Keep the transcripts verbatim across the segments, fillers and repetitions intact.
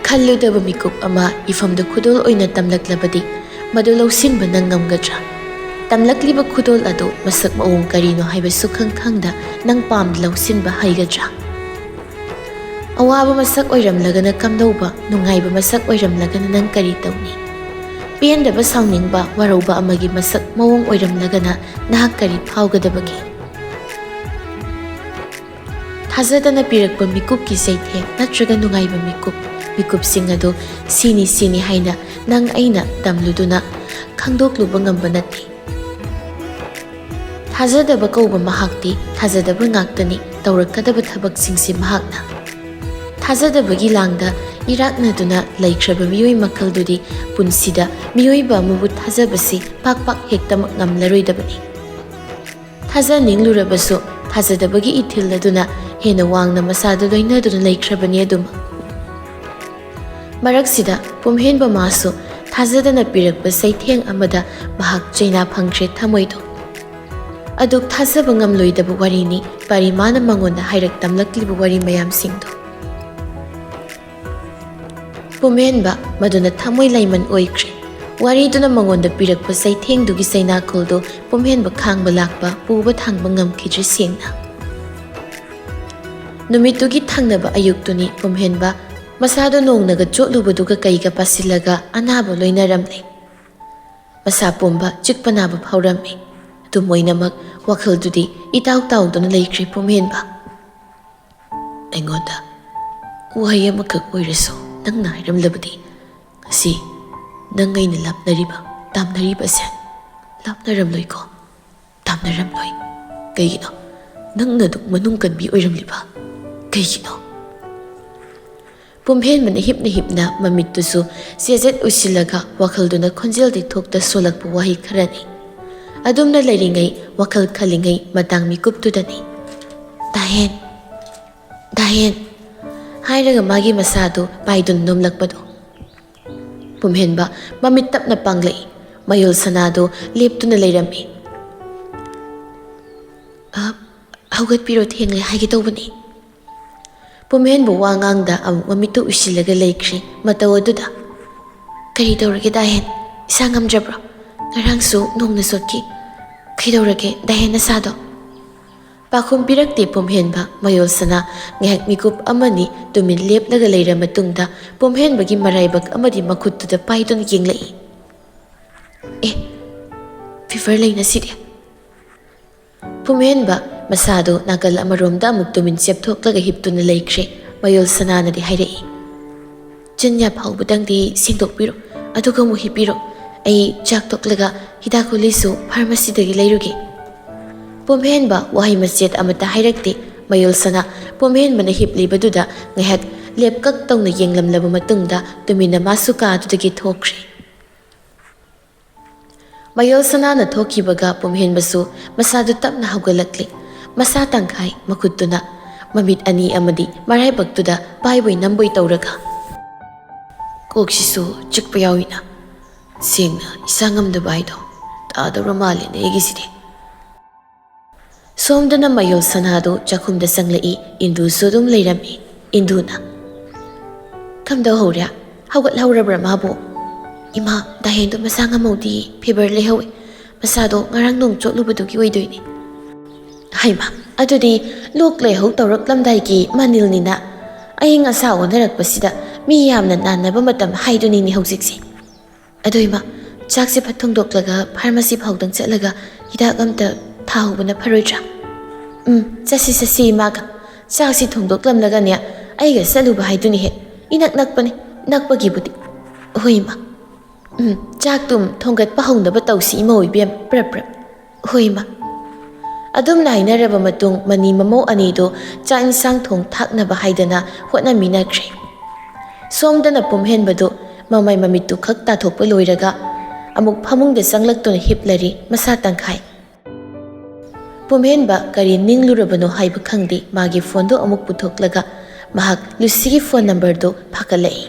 ꯈꯜꯂꯨꯗꯕ ꯃꯤꯀꯨꯞ ꯑꯃ ꯏꯐꯝꯗ ꯈꯨꯗꯣꯜ ꯑꯣꯏꯅ ꯇꯝꯂꯛꯂꯕꯗꯤ, ꯃꯗꯨ ꯂꯧꯁꯤꯟꯕ ꯅꯪ ꯉꯝꯒꯗ꯭ꯔꯥ? ꯇꯝꯂꯛꯂꯤꯕ ꯈꯨꯗꯣꯜ ꯑꯗꯨ ꯃꯁꯛ ꯃꯑꯣꯡ ꯀꯔꯤꯅꯣ ꯍꯥꯏꯕꯁꯨ ꯈꯪ ꯈꯪꯗ ꯅꯪ ꯄꯥꯝꯅ ꯂꯧꯁꯤꯟꯕ ꯍꯩꯒꯗ꯭ꯔꯥ? ꯑꯋꯥꯕ ꯃꯁꯛ ꯑꯣꯏꯔꯝꯂꯒꯅ ꯀꯝꯗꯧꯕ, ꯅꯨꯡꯉꯥꯏꯕ ꯃꯁꯛ ꯑꯣꯏꯔꯝꯂꯒꯅ ꯅꯪ ꯀꯔꯤ ꯇꯧꯅꯤ? ꯄꯦꯟꯗꯕ, ꯁꯥꯎꯅꯤꯡꯕ, ꯋꯥꯔꯧꯕ ꯑꯃꯒꯤ ꯃꯁꯛ ꯃꯑꯣꯡ ꯑꯣꯏꯔꯝꯂꯒꯅ ꯅꯍꯥꯛ ꯀꯔꯤ ꯐꯥꯎꯒꯗꯕꯒꯦ? ꯊꯥꯖꯗꯅ ꯄꯤꯔꯛꯄ ꯃꯤꯀꯨꯞꯀꯤ ꯆꯩꯊꯦꯡ ꯅꯠꯇ꯭ꯔꯒ ꯅꯨꯡꯉꯥꯏꯕ ꯃꯤꯀꯨꯞ, ꯃꯤꯀꯨꯞꯁꯤꯡ ꯑꯗꯨ ꯁꯤꯅꯤ ꯁꯤꯅꯤ ꯍꯥꯏꯅ ꯅꯪ ꯑꯩꯅ ꯇꯝꯂꯨꯗꯨꯅ ꯈꯪꯗꯣꯛꯂꯨꯕ ꯉꯝꯕ ꯅꯠꯇꯦ꯫ ꯊꯥꯖꯗꯕ ꯀꯧꯕ ꯃꯍꯥꯛꯇꯤ ꯊꯥꯖꯗꯕ ꯉꯥꯛꯇꯅꯤ, ꯇꯧꯔꯛꯀꯗꯕ ꯊꯕꯛꯁꯤꯡꯁꯤ ꯃꯍꯥꯛꯅ꯫ ꯊꯥꯖꯗꯕꯒꯤ ꯂꯥꯡꯗ ꯏꯔꯥꯛꯅꯗꯨꯅ ꯂꯩꯈ꯭ꯔꯕ ꯃꯤꯑꯣꯏ ꯃꯈꯜꯗꯨꯗꯤ ꯄꯨꯟꯁꯤꯗ ꯃꯤꯑꯣꯏꯕ ꯑꯃꯕꯨ ꯊꯥꯖꯕꯁꯤ ꯄꯥꯛ ꯄꯥꯛ ꯍꯦꯛꯇꯃꯛ ꯉꯝꯂꯔꯣꯏꯗꯕꯅꯤ꯫ ꯊꯥꯖꯅꯤꯡꯂꯨꯔꯕꯁꯨ ꯊꯥꯖꯗꯕꯒꯤ ꯏꯊꯤꯜ ꯑꯗꯨꯅ ꯍꯦꯟꯅ ꯋꯥꯡꯅ ꯃꯁꯥꯗ ꯂꯣꯏꯅꯗꯨꯅ ꯂꯩꯈ꯭ꯔꯕꯅꯤ ꯑꯗꯨꯃꯛ꯫ ꯃꯔꯛꯁꯤꯗ ꯄꯨꯝꯍꯦꯟꯕ ꯃꯥꯁꯨ ꯊꯥꯖꯗꯅ ꯄꯤꯔꯛꯄ ꯆꯩꯊꯦꯡ ꯑꯃꯗ ꯃꯍꯥꯛ ꯆꯩꯅꯥ ꯐꯪꯈ꯭ꯔꯦ ꯊꯃꯣꯏꯗꯣ꯫ ꯑꯗꯨꯛ ꯊꯥꯖꯕ ꯉꯝꯂꯣꯏꯗꯕ ꯋꯥꯔꯤꯅꯤ ꯄꯔꯤꯃꯥꯅ ꯃꯉꯣꯟꯗ ꯍꯥꯏꯔꯛ ꯇꯝꯂꯛꯂꯤꯕ ꯋꯥꯔꯤ ꯃꯌꯥꯝꯁꯤꯡꯗꯣ꯫ ꯄꯨꯝꯍꯦꯟꯕ ꯃꯗꯨꯅ ꯊꯃꯣꯏ ꯂꯩꯃꯟ ꯑꯣꯏꯈ꯭ꯔꯦ꯫ ꯋꯥꯔꯤꯗꯨꯅ ꯃꯉꯣꯟꯗ ꯄꯤꯔꯛꯄ ꯆꯩꯊꯦꯡꯗꯨꯒꯤ ꯆꯩꯅꯥꯈꯣꯜꯗꯨ ꯄꯨꯝꯍꯦꯟꯕ ꯈꯥꯡꯕ ꯂꯥꯛꯄ ꯄꯨꯕ ꯊꯥꯡꯕ ꯉꯝꯈꯤꯗ꯭ꯔꯦ ꯁꯦꯡꯅ꯫ ꯅꯨꯃꯤꯠꯇꯨꯒꯤ ꯊꯪꯅꯕ ꯑꯌꯨꯛꯇꯨꯅꯤ ꯄꯨꯝꯍꯦꯟꯕ ꯃꯁꯥꯗꯣ ꯅꯣꯡꯅꯒ ꯆꯣꯠꯂꯨꯕꯗꯨꯒ ꯀꯩꯒ ꯄꯥꯁꯤꯜꯂꯒ ꯑꯅꯥꯕ ꯂꯣꯏꯅꯔꯝꯂꯦ꯫ ꯃꯁꯥ ꯄꯨꯝꯕ ꯆꯤꯛꯄ ꯅꯥꯕ ꯐꯥꯎꯔꯝꯃꯤ꯫ ꯑꯗꯨꯝ ꯑꯣꯏꯅꯃꯛ ꯋꯥꯈꯜꯗꯨꯗꯤ ꯏꯇꯥꯎ ꯇꯥꯎꯗꯨꯅ ꯂꯩꯈ꯭ꯔꯦ ꯄꯨꯝꯍꯦꯟꯕ꯫ ꯑꯩꯉꯣꯟꯗ ꯋꯥꯍꯩ ꯑꯃꯈꯛ ꯑꯣꯏꯔꯁꯨ ꯅꯪꯅ ꯍꯥꯏꯔꯝꯂꯕꯗꯤ ꯉꯁꯤ ꯅꯪ ꯑꯩꯅ ꯂꯥꯞꯅꯔꯤꯕ, ꯇꯥꯝꯅꯔꯤꯕꯁꯦ ꯂꯥꯞꯅꯔꯝꯂꯣꯏꯀꯣ? ꯇꯥꯝꯅꯔꯝꯂꯣꯏ꯫ ꯀꯩꯒꯤꯅꯣ? ꯅꯪꯅ ꯑꯗꯨꯛ ꯃꯅꯨꯡ ꯀꯟꯕꯤ ꯑꯣꯏꯔꯝꯂꯤꯕ ꯀꯩꯒꯤꯅꯣ? ꯄꯨꯝꯍꯦꯟꯕꯅ ꯍꯤꯞꯅ ꯍꯤꯞꯅ ꯃꯃꯤꯠꯇꯨꯁꯨ ꯆꯦꯖꯦꯠ ꯎꯏꯁꯤꯜꯂꯒ ꯋꯥꯈꯜꯗꯨꯅ ꯈꯣꯟꯖꯦꯜꯗꯤ ꯊꯣꯛꯇ ꯁꯣꯜꯂꯛꯄ ꯋꯥꯍꯩ ꯈꯔꯅꯤ꯫ ꯑꯗꯨꯝꯅ ꯂꯩꯔꯤꯉꯩ ꯋꯥꯈꯜ ꯈꯜꯂꯤꯉꯩ ꯃꯇꯥꯡ ꯃꯤꯀꯨꯞꯇꯨꯗꯅꯤ꯫ "ꯗꯥꯍꯦꯟ, ꯗꯥꯍꯦꯟ" ꯍꯥꯏꯔꯒ ꯃꯥꯒꯤ ꯃꯁꯥꯗꯨ ꯄꯥꯏꯗꯨꯅ ꯅꯣꯝꯂꯛꯄꯗꯣ꯫ ꯄꯨꯝꯍꯦꯟꯕ ꯃꯃꯤꯠ ꯇꯞꯅ ꯄꯥꯡꯂꯛꯏ꯫ ꯃꯌꯣꯜ ꯁꯅꯥꯗꯨ ꯂꯦꯞꯇꯨꯅ ꯂꯩꯔꯝꯃꯤ꯫ "ꯑ, ꯍꯧꯒꯠꯄꯤꯔꯣ, ꯊꯦꯡꯂꯦ" ꯍꯥꯏꯒꯦ ꯇꯧꯕꯅꯤ꯫ ꯄꯨꯝꯍꯦꯟꯕ ꯋꯥ ꯉꯥꯡꯗ ꯑꯃꯨꯛ ꯃꯃꯤꯠꯇꯨ ꯎꯏꯁꯤꯜꯂꯒ ꯂꯩꯈ꯭ꯔꯦ ꯃꯇꯧ ꯑꯗꯨꯗ꯫ "ꯀꯔꯤ ꯇꯧꯔꯒꯦ ꯗꯥꯍꯦꯟ? ꯏꯁꯥ ꯉꯝꯗ꯭ꯔꯕ꯭ꯔꯣ? ꯉꯔꯥꯡꯁꯨ ꯅꯣꯡꯅ ꯆꯣꯠꯈꯤ꯫ ꯀꯩꯗꯧꯔꯒꯦ ꯗꯥꯍꯦꯟ ꯅꯁꯥꯗꯣ?" ꯄꯥꯎꯈꯨꯝ ꯄꯤꯔꯛꯇꯦ ꯄꯨꯝꯍꯦꯟꯕ꯫ ꯃꯌꯣꯜ ꯁꯅꯥ ꯉꯥꯏꯍꯥꯛ ꯃꯤꯀꯨꯞ ꯑꯃꯅꯤ ꯇꯨꯃꯤꯟ ꯂꯦꯞꯂꯒ ꯂꯩꯔ ꯃꯇꯨꯡꯗ ꯄꯨꯝꯍꯦꯟꯕꯒꯤ ꯃꯔꯥꯏꯕꯛ ꯑꯃꯗꯤ ꯃꯈꯨꯠꯇꯨꯗ ꯄꯥꯏꯗꯨꯅ ꯌꯦꯡꯂꯛꯏ꯫ "ꯑꯦ, ꯐꯤꯚꯔ ꯂꯩꯅ ꯁꯤꯗꯤ?" ꯄꯨꯝꯍꯦꯟꯕ ꯃꯁꯥꯗꯨ ꯅꯥꯀꯜ ꯑꯃꯔꯣꯝꯗ ꯑꯃꯨꯛ ꯇꯨꯃꯤꯟ ꯆꯦꯞꯊꯣꯛꯂꯒ ꯍꯤꯞꯇꯨꯅ ꯂꯩꯈ꯭ꯔꯦ꯫ ꯃꯌꯣꯜ ꯁꯅꯥꯅꯗꯤ ꯍꯥꯏꯔꯛꯏ, "ꯆꯤꯟꯌꯥ ꯐꯥꯎꯕꯗꯪꯗꯤ ꯁꯦꯡꯗꯣꯛꯄꯤꯔꯣ, ꯑꯗꯨꯒ ꯑꯃꯨꯛ ꯍꯤꯞꯄꯤꯔꯣ꯫ ꯑꯩ ꯆꯥꯛ ꯇꯣꯛꯂꯒ ꯍꯤꯗꯥꯛ ꯒꯨꯂꯤꯁꯨ ꯐꯥꯔꯃꯥꯁꯤꯗꯒꯤ ꯂꯩꯔꯨꯒꯦ꯫" ꯄꯨꯝꯍꯦꯟꯕ ꯋꯥꯍꯩ ꯃꯆꯦꯠ ꯑꯃꯠꯇ ꯍꯥꯏꯔꯛꯇꯦ꯫ ꯃꯌꯣꯜ ꯁꯅꯥ ꯄꯨꯝꯍꯦꯟꯕꯅ ꯍꯤꯞꯂꯤꯕꯗꯨꯗ ꯉꯥꯏꯍꯥꯛ ꯂꯦꯞꯀꯛ ꯇꯧꯅ ꯌꯦꯡꯂꯝꯂꯕ ꯃꯇꯨꯡꯗ ꯇꯨꯃꯤꯟꯅ ꯃꯥꯁꯨ ꯀꯥꯗꯨꯗꯒꯤ ꯊꯣꯛꯈ꯭ꯔꯦ꯫ ꯃꯌꯣꯜ ꯁꯅꯥꯅ ꯊꯣꯛꯈꯤꯕꯒ ꯄꯨꯝꯍꯦꯟꯕꯁꯨ ꯃꯁꯥꯗꯨ ꯇꯞꯅ ꯍꯧꯒꯠꯂꯛꯂꯤ꯫ ꯃꯁꯥ ꯇꯪꯈꯥꯏ ꯃꯈꯨꯠꯇꯨꯅ ꯃꯃꯤꯠ ꯑꯅꯤ ꯑꯃꯗꯤ ꯃꯔꯥꯏꯕꯛꯇꯨꯗ ꯄꯥꯏꯕꯣꯏ ꯅꯝꯕꯣꯏ ꯇꯧꯔꯒ, "ꯀꯣꯛꯁꯤꯁꯨ ꯆꯤꯛꯄ ꯌꯥꯎꯏꯅ꯫ ꯁꯦꯡꯅ ꯏꯁꯥ ꯉꯝꯗꯕ ꯍꯥꯏꯗꯣ ꯇꯥꯗꯧꯔ ꯃꯥꯜꯂꯦꯅꯦ ꯑꯩꯒꯤꯁꯤꯗꯤ꯫" ꯁꯣꯝꯗꯅ ꯃꯌꯣꯜ ꯁꯅꯥꯗꯨ ꯆꯥꯛꯈꯨꯝꯗ ꯆꯪꯂꯛꯏ꯫ ꯏꯟꯗꯨꯁꯨ ꯑꯗꯨꯝ ꯂꯩꯔꯝꯃꯤ꯫ ꯏꯟꯗꯨꯅ, "ꯀꯝꯗꯧꯍꯧꯔꯦ? ꯍꯧꯒꯠꯍꯧꯔꯕ꯭ꯔꯥ ꯃꯥꯕꯨ?" "ꯏꯃꯥ, ꯗꯥꯍꯦꯟꯗꯣ ꯃꯁꯥ ꯉꯝꯍꯧꯗꯦ, ꯐꯤꯚꯔ ꯂꯩꯍꯧꯋꯤ꯫ ꯃꯁꯥꯗꯣ ꯉꯔꯥꯡ ꯅꯣꯡ ꯆꯣꯠꯂꯨꯕꯗꯨꯒꯤ ꯑꯣꯏꯗꯣꯏꯅꯤ꯫" "ꯍꯩꯃꯥ, ꯑꯗꯨꯗꯤ ꯂꯣꯛ ꯂꯥꯏꯍꯧ ꯇꯧꯔꯛꯂꯝꯗꯥꯏꯒꯤ ꯃꯅꯤꯜꯅꯤꯅ꯫ ꯑꯏꯪ ꯑꯁꯥ ꯑꯣꯟꯅꯔꯛꯄꯁꯤꯗ ꯃꯤ ꯌꯥꯝꯅ ꯅꯥꯟꯅꯕ ꯃꯇꯝ ꯍꯥꯏꯗꯨꯅꯤꯅꯦ ꯍꯧꯖꯤꯛꯁꯦ꯫ ꯑꯗꯣ ꯏꯃꯥ, ꯆꯥꯛꯁꯦ ꯐꯠ ꯊꯣꯡꯗꯣꯛꯂꯒ ꯐꯥꯔꯃꯥꯁꯤ ꯐꯥꯎꯗꯪ ꯆꯠꯂꯒ ꯍꯤꯗꯥꯛ ꯑꯝꯇ ꯊꯥꯍꯧꯕꯅ ꯐꯔꯣꯏꯗ꯭ꯔꯥ?" "ꯎꯝ, ꯆꯠꯁꯤ ꯆꯠꯁꯤ ꯏꯃꯥꯒ꯫ ꯆꯥꯛꯁꯤ ꯊꯣꯡꯗꯣꯛꯂꯝꯂꯒꯅꯦ ꯑꯩꯒ ꯆꯠꯂꯨꯕ ꯍꯥꯏꯗꯨꯅꯤ ꯍꯦꯛ꯫ ꯏꯅꯛ ꯅꯛꯄꯅꯤ, ꯅꯛꯄꯒꯤꯕꯨꯗꯤ꯫ ꯍꯣꯏ ꯏꯃꯥ꯫ ꯎꯝ, ꯆꯥꯛꯇꯨꯝ ꯊꯣꯡꯒꯠꯄ ꯍꯧꯅꯕ ꯇꯧꯁꯤ ꯏꯃꯧ ꯏꯕꯦꯝ, ꯄ꯭ꯔꯞ ꯄ꯭ꯔꯞ꯫ ꯍꯣꯏ ꯏꯃꯥ꯫" ꯑꯗꯨꯝꯅ ꯍꯥꯏꯅꯔꯕ ꯃꯇꯨꯡ ꯃꯅꯤ ꯃꯃꯧ ꯑꯅꯤꯗꯨ ꯆꯥꯛ ꯏꯟꯁꯥꯡ ꯊꯣꯡ ꯊꯥꯛꯅꯕ ꯍꯥꯏꯗꯅ ꯍꯣꯠꯅꯃꯤꯟꯅꯈ꯭ꯔꯦ꯫ ꯁꯣꯝꯗꯅ ꯄꯨꯝꯍꯦꯟꯕꯗꯨ ꯃꯃꯥꯏ ꯃꯃꯤꯠꯇꯨ ꯈꯛ ꯇꯥꯊꯣꯛꯄ ꯂꯣꯏꯔꯒ ꯑꯃꯨꯛ ꯐꯃꯨꯡꯗ ꯆꯪꯂꯛꯇꯨꯅ ꯍꯤꯞꯂꯔꯤ ꯃꯁꯥ ꯇꯪꯈꯥꯏ꯫ ꯄꯨꯝꯍꯦꯟꯕ ꯀꯔꯤ ꯅꯤꯡꯂꯨꯔꯕꯅꯣ ꯍꯥꯏꯕ ꯈꯪꯗꯦ, ꯃꯥꯒꯤ ꯐꯣꯟꯗꯨ ꯑꯃꯨꯛ ꯄꯨꯊꯣꯛꯂꯒ ꯃꯍꯥꯛ ꯂꯨꯁꯤꯒꯤ ꯐꯣꯟ ꯅꯝꯕꯔꯗꯨ ꯐꯥꯒꯠꯂꯛꯏ꯫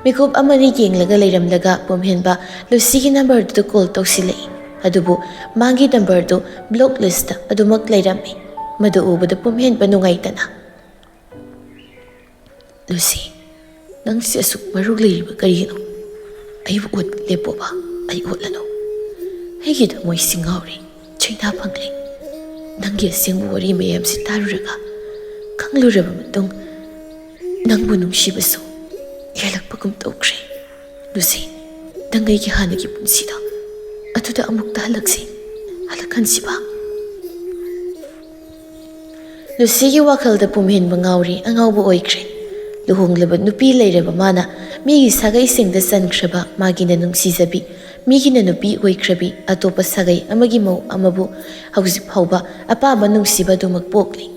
ꯃꯤꯀꯨꯞ ꯑꯃꯅꯤ ꯌꯦꯡꯂꯒ ꯂꯩꯔꯝꯂꯒ ꯄꯨꯝꯍꯦꯟꯕ ꯂꯨꯁꯤꯒꯤ ꯅꯝꯕꯔꯗꯨꯗ ꯀꯣꯜ ꯇꯧꯁꯤꯜꯂꯛꯏ꯫ ꯑꯗꯨꯕꯨ ꯃꯥꯒꯤ ꯅꯝꯕꯔꯗꯨ ꯕ꯭ꯂꯣꯛ ꯂꯤꯁꯇ ꯑꯗꯨꯃꯛ ꯂꯩꯔꯝꯃꯤ꯫ ꯃꯗꯨ ꯎꯕꯗ ꯄꯨꯝꯍꯦꯟꯕ ꯅꯨꯡꯉꯥꯏꯇꯅ, "ꯂꯨꯁꯤ, ꯅꯪꯁꯦ ꯑꯁꯨꯛ ꯃꯔꯨ ꯂꯩꯔꯤꯕ ꯀꯔꯤꯒꯤꯅꯣ? ꯑꯩꯕꯨ ꯑꯣꯠ ꯂꯦꯞꯄꯣꯕ, ꯑꯩ ꯑꯣꯠꯂꯅꯨ꯫ ꯑꯩꯒꯤ ꯊꯃꯣꯏꯁꯤ ꯉꯥꯎꯔꯦ, ꯆꯩꯅꯥ ꯐꯪꯂꯦ꯫ ꯅꯪꯒꯤ ꯑꯁꯦꯡꯕ ꯋꯥꯔꯤ ꯃꯌꯥꯝꯁꯤ ꯇꯥꯔꯨꯔꯒ ꯈꯪꯂꯨꯔꯕ ꯃꯇꯨꯡ, ꯅꯪꯕꯨ ꯅꯨꯡꯁꯤꯕꯁꯨ ꯍꯦꯜꯂꯛꯄꯒꯨꯝ ꯇꯧꯈ꯭ꯔꯦ꯫ ꯂꯨꯁꯤ, ꯅꯪ ꯑꯩꯒꯤ ꯍꯥꯟꯅꯒꯤ ꯄꯨꯟꯁꯤꯗꯣ ꯑꯗꯨꯗ ꯑꯃꯨꯛꯇ ꯍꯜꯂꯛꯁꯤ, ꯍꯜꯂꯛꯍꯟꯁꯤꯕ?" ꯂꯨꯁꯤꯒꯤ ꯋꯥꯈꯜꯗ ꯄꯨꯝꯍꯦꯟꯕ ꯉꯥꯎꯔꯤ, ꯑꯉꯥꯎꯕ ꯑꯣꯏꯈ꯭ꯔꯦ꯫ ꯂꯨꯍꯣꯡꯂꯕ ꯅꯨꯄꯤ ꯂꯩꯔꯕ ꯃꯥꯅ ꯃꯤꯒꯤ ꯁꯥꯒꯩꯁꯤꯡꯗ ꯆꯟꯈ꯭ꯔꯕ, ꯃꯥꯒꯤꯅ ꯅꯨꯡꯁꯤꯖꯕꯤ, ꯃꯤꯒꯤꯅ ꯅꯨꯄꯤ ꯑꯣꯏꯈ꯭ꯔꯕꯤ ꯑꯇꯣꯞꯄ ꯁꯥꯒꯩ ꯑꯃꯒꯤ ꯃꯧ ꯑꯃꯕꯨ ꯍꯧꯖꯤꯛ ꯐꯥꯎꯕ ꯑꯄꯥꯝꯕ ꯅꯨꯡꯁꯤꯕ ꯑꯗꯨꯃꯛ ꯄꯣꯛꯂꯤ꯫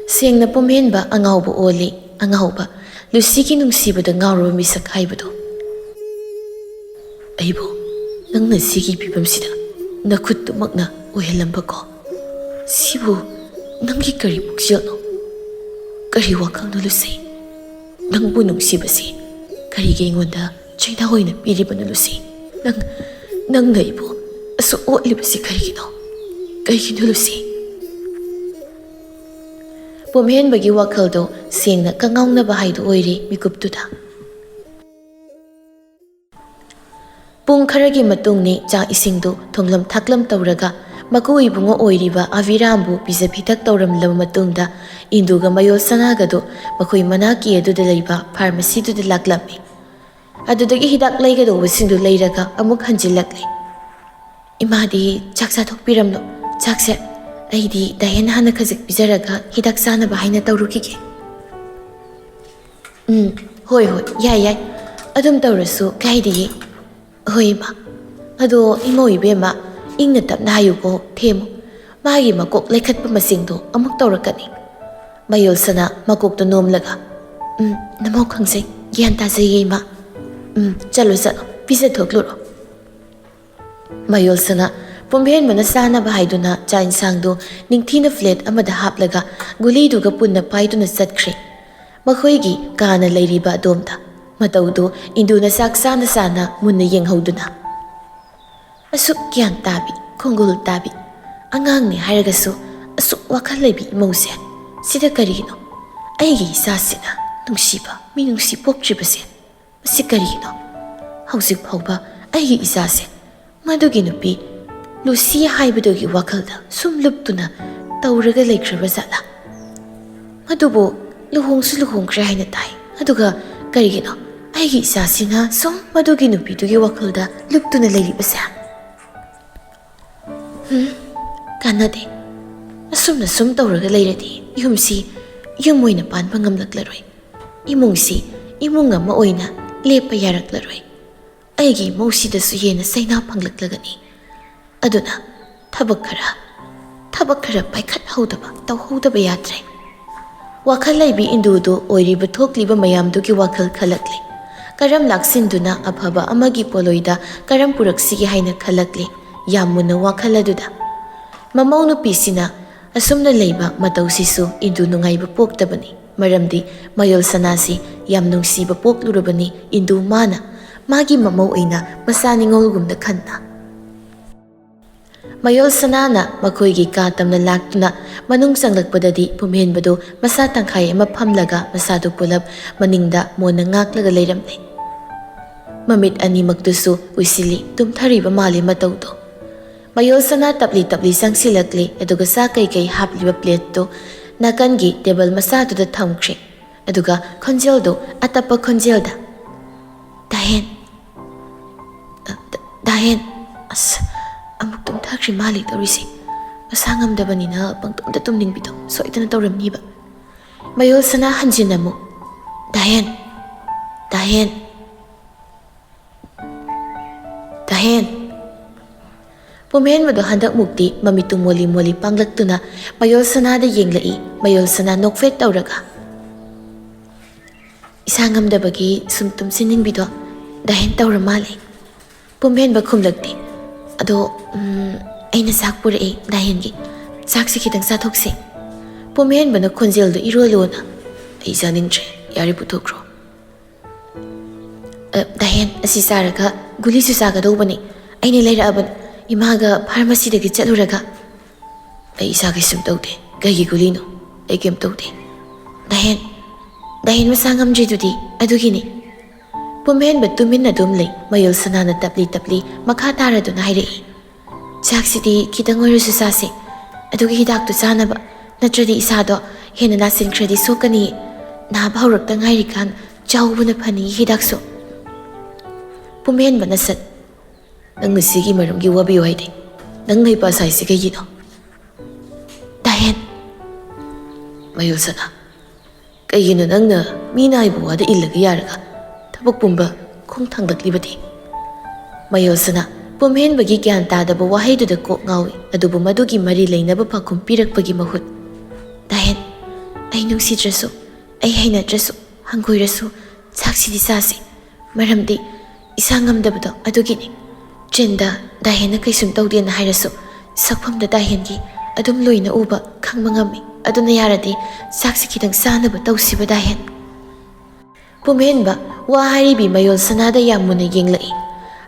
ꯁꯦꯡꯅ ꯄꯨꯝꯍꯦꯟꯕ ꯑꯉꯥꯎꯕ ꯑꯣꯜꯂꯤ, ꯑꯉꯥꯎꯕ, ꯂꯨꯁꯤꯒꯤ ꯅꯨꯡꯁꯤꯕꯗ ꯉꯥꯎꯔꯕ ꯃꯤꯁꯛ ꯍꯥꯏꯕꯗꯣ꯫ ꯑꯩꯕꯨ ꯅꯪꯅ ꯁꯤꯒꯤ ꯐꯤꯕꯝꯁꯤꯗ ꯅꯈꯨꯠꯇꯨꯃꯛꯅ ꯑꯣꯏꯍꯜꯂꯝꯕꯀꯣ? ꯁꯤꯕꯨ ꯅꯪꯒꯤ ꯀꯔꯤ ꯄꯨꯛꯆꯦꯜꯅꯣ? ꯀꯔꯤ ꯋꯥꯈꯜꯅꯣ, ꯂꯨꯁꯤ? ꯅꯪꯕꯨ ꯅꯨꯡꯁꯤꯕꯁꯤ ꯀꯔꯤꯒꯤ ꯑꯩꯉꯣꯟꯗ ꯆꯩꯅꯥ ꯑꯣꯏꯅ ꯄꯤꯔꯤꯕꯅꯣ, ꯂꯨꯁꯤ? ꯅꯪ, ꯅꯪꯅ ꯑꯩꯕꯨ ꯑꯁꯨꯛ ꯑꯣꯠꯂꯤꯕꯁꯤ ꯀꯔꯤꯒꯤꯅꯣ? ꯀꯩꯒꯤꯅꯣ, ꯂꯨꯁꯤ? ꯄꯨꯝꯍꯦꯟꯕꯒꯤ ꯋꯥꯈꯜꯗꯣ ꯁꯦꯡꯅ ꯀꯉꯥꯎꯅꯕ ꯍꯥꯏꯗꯨ ꯑꯣꯏꯔꯤ ꯃꯤꯀꯨꯞꯇꯨꯗ꯫ ꯄꯨꯡ ꯈꯔꯒꯤ ꯃꯇꯨꯡꯅꯤ ꯆꯥꯛ ꯏꯁꯤꯡꯗꯨ ꯊꯣꯡꯂꯝ ꯊꯥꯛꯂꯝ ꯇꯧꯔꯒ ꯃꯀꯨ ꯏꯕꯨꯡꯉꯣ ꯑꯣꯏꯔꯤꯕ ꯑꯕꯤꯔꯥꯝꯕꯨ ꯄꯤꯖ ꯄꯤꯊꯛ ꯇꯧꯔꯝꯂꯕ ꯃꯇꯨꯡꯗ ꯏꯟꯗꯨꯒ ꯃꯌꯣꯜ ꯁꯅꯥꯒꯗꯨ ꯃꯈꯣꯏ ꯃꯅꯥꯛꯀꯤ ꯑꯗꯨꯗ ꯂꯩꯕ ꯐꯥꯔꯃꯥꯁꯤꯗꯨꯗ ꯂꯥꯛꯂꯝꯃꯤ꯫ ꯑꯗꯨꯗꯒꯤ ꯍꯤꯗꯥꯛ ꯂꯩꯒꯗꯧꯕꯁꯤꯡꯗꯨ ꯂꯩꯔꯒ ꯑꯃꯨꯛ ꯍꯟꯖꯤꯜꯂꯛꯂꯦ꯫ "ꯏꯃꯥꯗꯤ ꯆꯥꯛ ꯆꯥꯊꯣꯛꯄꯤꯔꯝꯂꯣ, ꯆꯥꯛꯁꯦ꯫ ꯑꯩꯗꯤ ꯗꯥꯏꯍꯦꯟ ꯍꯥꯟꯅ ꯈꯖꯤꯛ ꯄꯤꯖꯔꯒ ꯍꯤꯗꯥꯛ ꯆꯥꯅꯕ ꯍꯥꯏꯅ ꯇꯧꯔꯨꯈꯤꯒꯦ꯫" "ꯎꯝ, ꯍꯣꯏ, ꯍꯣꯏ, ꯌꯥꯏ, ꯌꯥꯏ꯫ ꯑꯗꯨꯝ ꯇꯧꯔꯁꯨ ꯀꯥꯏꯗꯦꯌꯦ꯫" "ꯍꯣꯏ, ꯏꯃꯥ꯫ ꯑꯗꯣ ꯏꯃꯧ ꯏꯕꯦꯝꯃ, ꯏꯪꯅ ꯇꯞꯅ ꯍꯥꯏꯌꯨꯀꯣ, ꯊꯦꯝꯃꯨ꯫ ꯃꯥꯒꯤ ꯃꯀꯣꯛ ꯂꯩꯈꯠꯄ ꯃꯁꯤꯡꯗꯣ ꯑꯃꯨꯛ ꯇꯧꯔꯛꯀꯅꯤ꯫" ꯃꯌꯣꯜꯁꯅꯥ ꯃꯀꯣꯛꯇꯣ ꯅꯣꯝꯂꯒ, "ꯎꯝ, ꯅꯃꯧ ꯈꯪꯖꯩ, ꯒ꯭ꯌꯥꯟ ꯇꯥꯖꯩꯌꯦ, ꯏꯃꯥ꯫ ꯎꯝ, ꯆꯠꯂꯣ, ꯆꯠꯂꯣ, ꯄꯤꯖꯊꯣꯛꯂꯨꯔꯣ꯫" ꯃꯌꯣꯜꯁꯅꯥ ꯄꯨꯝꯍꯦꯟꯕꯅ ꯆꯥꯅꯕ ꯍꯥꯏꯗꯨꯅ ꯆꯥꯛ ꯏꯟꯁꯥꯡꯗꯨ ꯅꯤꯡꯊꯤꯅ ꯄ꯭ꯂꯦꯠ ꯑꯃꯗ ꯍꯥꯞꯂꯒ ꯒꯨꯂꯤꯗꯨꯒ ꯄꯨꯟꯅ ꯄꯥꯏꯗꯨꯅ ꯆꯠꯈ꯭ꯔꯦ꯫ ꯃꯈꯣꯏꯒꯤ ꯀꯥꯅ ꯂꯩꯔꯤꯕ ꯑꯗꯣꯝꯗ꯫ ꯃꯇꯧꯗꯨ ꯏꯟꯗꯨꯅ ꯆꯥꯛ ꯆꯥꯅ ꯆꯥꯅ ꯃꯨꯟꯅ ꯌꯦꯡꯍꯧꯗꯨꯅ, "ꯑꯁꯨꯛ ꯒ꯭ꯌꯥꯟ ꯇꯥꯕꯤ, ꯈꯣꯡꯒꯨꯜ ꯇꯥꯕꯤ, ꯑꯉꯥꯡꯅꯤ ꯍꯥꯏꯔꯒꯁꯨ ꯑꯁꯨꯛ ꯋꯥꯈꯜ ꯂꯩꯕꯤ ꯏꯃꯧꯁꯦ, ꯁꯤꯗ ꯀꯔꯤꯒꯤꯅꯣ? ꯑꯩꯒꯤ ꯏꯆꯥꯁꯤꯅ ꯅꯨꯡꯁꯤꯕ, ꯃꯤꯅꯨꯡꯁꯤ ꯄꯣꯛꯇ꯭ꯔꯤꯕꯁꯦ, ꯃꯁꯤ ꯀꯔꯤꯒꯤꯅꯣ? ꯍꯧꯖꯤꯛ ꯐꯥꯎꯕ ꯑꯩꯒꯤ ꯏꯆꯥꯁꯦ ꯃꯗꯨꯒꯤ ꯅꯨꯄꯤ ꯂꯨꯁꯤ ꯍꯥꯏꯕꯗꯨꯒꯤ ꯋꯥꯈꯜꯗ ꯁꯨꯝ ꯂꯨꯞꯇꯨꯅ ꯇꯧꯔꯒ ꯂꯩꯈ꯭ꯔꯕ ꯖꯥꯠꯂꯥ? ꯃꯗꯨꯕꯨ ꯂꯨꯍꯣꯡꯁꯨ ꯂꯨꯍꯣꯡꯈ꯭ꯔꯦ ꯍꯥꯏꯅ ꯇꯥꯏ꯫ ꯑꯗꯨꯒ ꯀꯔꯤꯒꯤꯅꯣ ꯑꯩꯒꯤ ꯏꯆꯥꯁꯤꯅ ꯁꯨꯝ ꯃꯗꯨꯒꯤ ꯅꯨꯄꯤꯗꯨꯒꯤ ꯋꯥꯈꯜꯗ ꯂꯨꯞꯇꯨꯅ ꯂꯩꯔꯤꯕꯁꯦ? ꯍꯨꯝ, ꯀꯥꯟꯅꯗꯦ꯫ ꯑꯁꯨꯝꯅ ꯁꯨꯝ ꯇꯧꯔꯒ ꯂꯩꯔꯗꯤ ꯌꯨꯝꯁꯤ ꯌꯨꯝ ꯑꯣꯏꯅ ꯄꯥꯟꯕ ꯉꯝꯂꯛꯂꯔꯣꯏ꯫ ꯏꯃꯨꯡꯁꯤ ꯏꯃꯨꯡ ꯑꯃ ꯑꯣꯏꯅ ꯂꯦꯞꯄ ꯌꯥꯔꯛꯂꯔꯣꯏ꯫ ꯑꯩꯒꯤ ꯏꯃꯧꯁꯤꯗꯁꯨ ꯍꯦꯟꯅ ꯆꯩꯅꯥ ꯐꯪꯂꯛꯂꯒꯅꯤ꯫ ꯑꯗꯨꯅ ꯊꯕꯛ ꯈꯔ, ꯊꯕꯛ ꯈꯔ ꯄꯥꯏꯈꯠꯍꯧꯗꯕ, ꯇꯧꯍꯧꯗꯕ ꯌꯥꯗ꯭ꯔꯦ꯫ ꯋꯥꯈꯜ ꯂꯩꯕꯤ ꯏꯟꯗꯨꯗꯨ ꯑꯣꯏꯔꯤꯕ ꯊꯣꯛꯂꯤꯕ ꯃꯌꯥꯝꯗꯨꯒꯤ ꯋꯥꯈꯜ ꯈꯜꯂꯛꯂꯦ꯫ ꯀꯔꯝ ꯂꯥꯛꯁꯤꯟꯗꯨꯅ ꯑꯐꯕ ꯑꯃꯒꯤ ꯄꯣꯠꯂꯣꯏꯗ ꯀꯔꯝ ꯄꯨꯔꯛꯁꯤꯒꯦ ꯍꯥꯏꯅ ꯈꯜꯂꯛꯂꯦ꯫ ꯌꯥꯝ ꯃꯨꯟꯅ ꯋꯥꯈꯜ ꯑꯗꯨꯗ꯫ ꯃꯃꯧ ꯅꯨꯄꯤꯁꯤꯅ ꯑꯁꯨꯝꯅ ꯂꯩꯕ ꯃꯇꯧꯁꯤꯁꯨ ꯏꯟꯗꯨ ꯅꯨꯡꯉꯥꯏꯕ ꯄꯣꯛꯇꯕꯅꯤ꯫ ꯃꯔꯝꯗꯤ ꯃꯌꯣꯜ ꯁꯅꯥꯁꯤ ꯌꯥꯝ ꯅꯨꯡꯁꯤꯕ ꯄꯣꯛꯂꯨꯔꯕꯅꯤ ꯏꯟꯗꯨ ꯃꯥꯅ, ꯃꯥꯒꯤ ꯃꯃꯧ ꯑꯣꯏꯅ ꯃꯆꯥ ꯅꯤꯉꯣꯜꯒꯨꯝꯅ ꯈꯟꯅ꯫ ꯃꯌꯣꯜ ꯁꯅꯥꯅ ꯃꯈꯣꯏꯒꯤ ꯀꯥ ꯇꯝꯅ ꯂꯥꯛꯇꯨꯅ ꯃꯅꯨꯡ ꯆꯪꯂꯛꯄꯗꯗꯤ ꯄꯨꯝꯍꯦꯟꯕꯗꯨ ꯃꯁꯥ ꯇꯪꯈꯥꯏ ꯑꯃ ꯐꯝꯂꯒ ꯃꯁꯥꯗꯨ ꯄꯨꯂꯞ ꯃꯅꯤꯡꯗ ꯃꯣꯟꯅ ꯉꯥꯛꯂꯒ ꯂꯩꯔꯝꯂꯦ꯫ ꯃꯃꯤꯠ ꯑꯅꯤꯃꯛꯇꯨꯁꯨ ꯎꯏꯁꯤꯜꯂꯤ, ꯇꯨꯝꯊꯔꯤꯕ ꯃꯥꯜꯂꯤ ꯃꯇꯧꯗꯣ꯫ ꯃꯌꯣꯜ ꯁꯅꯥ ꯇꯞꯂꯤ ꯇꯞꯂꯤ ꯆꯪꯁꯤꯜꯂꯛꯂꯦ, ꯑꯗꯨꯒ ꯆꯥ ꯀꯩꯀꯩ ꯍꯥꯞꯂꯤꯕ ꯄ꯭ꯂꯦꯠꯇꯨ ꯅꯥꯀꯟꯒꯤ ꯇꯦꯕꯜ ꯃꯆꯥꯗꯨꯗ ꯊꯝꯈ꯭ꯔꯦ꯫ ꯑꯗꯨꯒ ꯈꯣꯟꯖꯦꯜꯗꯨ ꯑꯇꯞꯄ ꯈꯣꯟꯖꯦꯜꯗ, "ꯗꯥꯍꯦꯟ, ꯑ, ꯗ-, ꯗꯥꯍꯦꯟ, ꯑꯁ, ꯑꯃꯨꯛ ꯇꯨꯝꯊꯈ꯭ꯔꯤ ꯃꯥꯜꯂꯤ ꯇꯧꯔꯤꯁꯦ꯫ ꯃꯁꯥ ꯉꯝꯗꯕꯅꯤꯅ ꯄꯪꯇꯨꯝꯗ ꯇꯨꯝꯅꯤꯡꯕꯤꯗꯣ ꯁꯣꯏꯗꯅ ꯇꯧꯔꯝꯅꯤꯕ꯫" ꯃꯌꯣꯜ ꯁꯅꯥ ꯍꯟꯖꯤꯟꯅ ꯑꯃꯨꯛ, "ꯗꯥꯍꯦꯟ, ꯗꯥꯍꯦꯟ, ꯗꯥꯍꯦꯟ꯫" ꯄꯨꯝꯍꯦꯟꯕꯗꯣ ꯍꯟꯗꯛꯃꯨꯛꯇꯤ ꯃꯃꯤꯠꯇꯨ ꯃꯣꯂꯤ ꯃꯣꯂꯤ ꯄꯥꯡꯂꯛꯇꯨꯅ ꯃꯌꯣꯜ ꯁꯅꯥꯗ ꯌꯦꯡꯂꯛꯏ꯫ ꯃꯌꯣꯜ ꯁꯅꯥ ꯅꯣꯛꯐꯦꯠ ꯇꯧꯔꯒ, "ꯏꯁꯥ ꯉꯝꯗꯕꯒꯤ ꯁꯨꯝ ꯇꯨꯝꯁꯤꯟꯅꯤꯡꯕꯤꯗꯣ ꯗꯥꯍꯦꯟ ꯇꯧꯔ ꯃꯥꯜꯂꯦ꯫" ꯄꯨꯝꯍꯦꯟꯕ ꯈꯨꯝꯂꯛꯇꯦ꯫ "ꯑꯗꯣ, ꯎꯝ, ꯑꯩꯅ ꯆꯥꯛ ꯄꯨꯔꯛꯑꯦ ꯗꯥꯍꯦꯟꯒꯤ꯫ ꯆꯥꯛꯁꯤ ꯈꯤꯇꯪ ꯆꯥꯊꯣꯛꯁꯦ꯫" ꯄꯨꯝꯍꯦꯟꯕꯅ ꯈꯣꯟꯖꯦꯜꯗꯨ ꯏꯔꯣꯜꯂꯣꯅ, "ꯑꯩ ꯆꯥꯅꯤꯡꯗ꯭ꯔꯦ, ꯌꯥꯔꯦ ꯄꯨꯊꯣꯛꯈ꯭ꯔꯣ꯫" "ꯑ, ꯗꯥꯍꯦꯟ, ꯑꯁꯤ ꯆꯥꯔꯒ ꯒꯨꯂꯤꯁꯨ ꯆꯥꯒꯗꯧꯕꯅꯤ꯫ ꯑꯩꯅ ꯂꯩꯔꯛꯑꯕꯅꯤ ꯏꯃꯥꯒ ꯐꯥꯔꯃꯥꯁꯤꯗꯒꯤ ꯆꯠꯂꯨꯔꯒ꯫" "ꯑꯩ ꯏꯁꯥ ꯀꯩꯁꯨꯝ ꯇꯧꯗꯦ꯫ ꯀꯩꯒꯤ ꯒꯨꯂꯤꯅꯣ? ꯑꯩ ꯀꯩꯝ ꯇꯧꯗꯦ꯫ ꯗꯥꯍꯦꯟ, ꯗꯥꯍꯦꯟ ꯃꯁꯥ ꯉꯝꯗ꯭ꯔꯤꯗꯨꯗꯤ ꯑꯗꯨꯒꯤꯅꯤ꯫ ꯄꯨꯝꯍꯦꯟꯕ ꯇꯨꯃꯤꯟꯅ ꯑꯗꯨꯝ ꯂꯩ꯫ ꯃꯌꯨꯜ ꯁꯅꯥꯅ ꯇꯞꯂꯤ ꯇꯞꯂꯤ ꯃꯈꯥ ꯇꯥꯔꯗꯨꯅ ꯍꯥꯏꯔꯛꯏ, "ꯆꯥꯛꯁꯤꯗꯤ ꯈꯤꯇꯪ ꯑꯣꯏꯔꯁꯨ ꯆꯥꯁꯦ, ꯑꯗꯨꯒꯤ ꯍꯤꯗꯥꯛꯇꯨ ꯆꯥꯅꯕ, ꯅꯠꯇ꯭ꯔꯗꯤ ꯏꯁꯥꯗꯣ ꯍꯦꯟꯅ ꯅꯥꯁꯤꯟꯈ꯭ꯔꯗꯤ ꯁꯣꯛꯀꯅꯤ꯫ ꯅꯥꯕ ꯍꯧꯔꯛꯇ ꯉꯥꯏꯔꯤꯀꯥꯟ ꯆꯥꯍꯧꯕꯅ ꯐꯅꯤ ꯍꯤꯗꯥꯛꯁꯨ꯫" ꯄꯨꯝꯍꯦꯟꯕ ꯅꯁꯠ, "ꯅꯪꯅ ꯁꯤꯒꯤ ꯃꯔꯝꯒꯤ ꯋꯥꯕꯤꯌꯨ ꯍꯥꯏꯗꯦ꯫ ꯅꯪ ꯍꯩꯄꯥ ꯁꯥꯏꯁꯤ ꯀꯩꯒꯤꯅꯣ?" "ꯗꯥꯍꯦꯟ꯫" "ꯃꯌꯨꯜ ꯁꯅꯥ, ꯀꯩꯒꯤꯅꯣ ꯅꯪꯅ ꯃꯤꯅ ꯍꯥꯏꯕ ꯋꯥꯗ ꯏꯜꯂꯒ ꯌꯥꯔꯒ ꯊꯕꯛ ꯄꯨꯝꯕ ꯈꯣꯡ ꯊꯥꯡꯂꯛꯂꯤꯕꯗꯤ?" ꯃꯌꯨꯜ ꯁꯅꯥ ꯄꯨꯝꯍꯦꯟꯕꯒꯤ ꯒ꯭ꯌꯥꯟ ꯇꯥꯗꯕ ꯋꯥꯍꯩꯗꯨꯗ ꯀꯣꯛ ꯉꯥꯎꯏ, ꯑꯗꯨꯕꯨ ꯃꯗꯨꯒꯤ ꯃꯔꯤ ꯂꯩꯅꯕ ꯄꯥꯎꯈꯨꯝ ꯄꯤꯔꯛꯄꯒꯤ ꯃꯍꯨꯠ, "ꯗꯥꯍꯦꯟ, ꯑꯩ ꯅꯨꯡꯁꯤꯗ꯭ꯔꯁꯨ, ꯑꯩ ꯍꯩꯅꯗ꯭ꯔꯁꯨ, ꯍꯪꯒꯣꯏꯔꯁꯨ, ꯆꯥꯛꯁꯤꯗꯤ ꯆꯥꯁꯤ꯫ ꯃꯔꯝꯗꯤ ꯏꯁꯥ ꯉꯝꯗꯕꯗꯣ ꯑꯗꯨꯒꯤꯅꯤ꯫ ꯇ꯭ꯔꯦꯟꯗ ꯗꯥꯍꯦꯟꯅ ꯀꯩꯁꯨꯝ ꯇꯧꯗꯦꯅ ꯍꯥꯏꯔꯁꯨ, ꯁꯛꯐꯝꯗ ꯗꯥꯍꯦꯟꯒꯤ ꯑꯗꯨꯝ ꯂꯣꯏꯅ ꯎꯕ ꯈꯪꯕ ꯉꯝꯃꯤ꯫ ꯑꯗꯨꯅ ꯌꯥꯔꯗꯤ ꯆꯥꯛꯁꯤ ꯈꯤꯇꯪ ꯆꯥꯅꯕ ꯇꯧꯁꯤꯕ ꯗꯥꯍꯦꯟ꯫" ꯄꯨꯝꯍꯦꯟꯕ ꯋꯥ ꯍꯥꯏꯔꯤꯕꯤ ꯃꯌꯣꯜ ꯁꯅꯥꯗ ꯌꯥꯝ ꯃꯨꯟꯅ ꯌꯦꯡꯂꯛꯏ꯫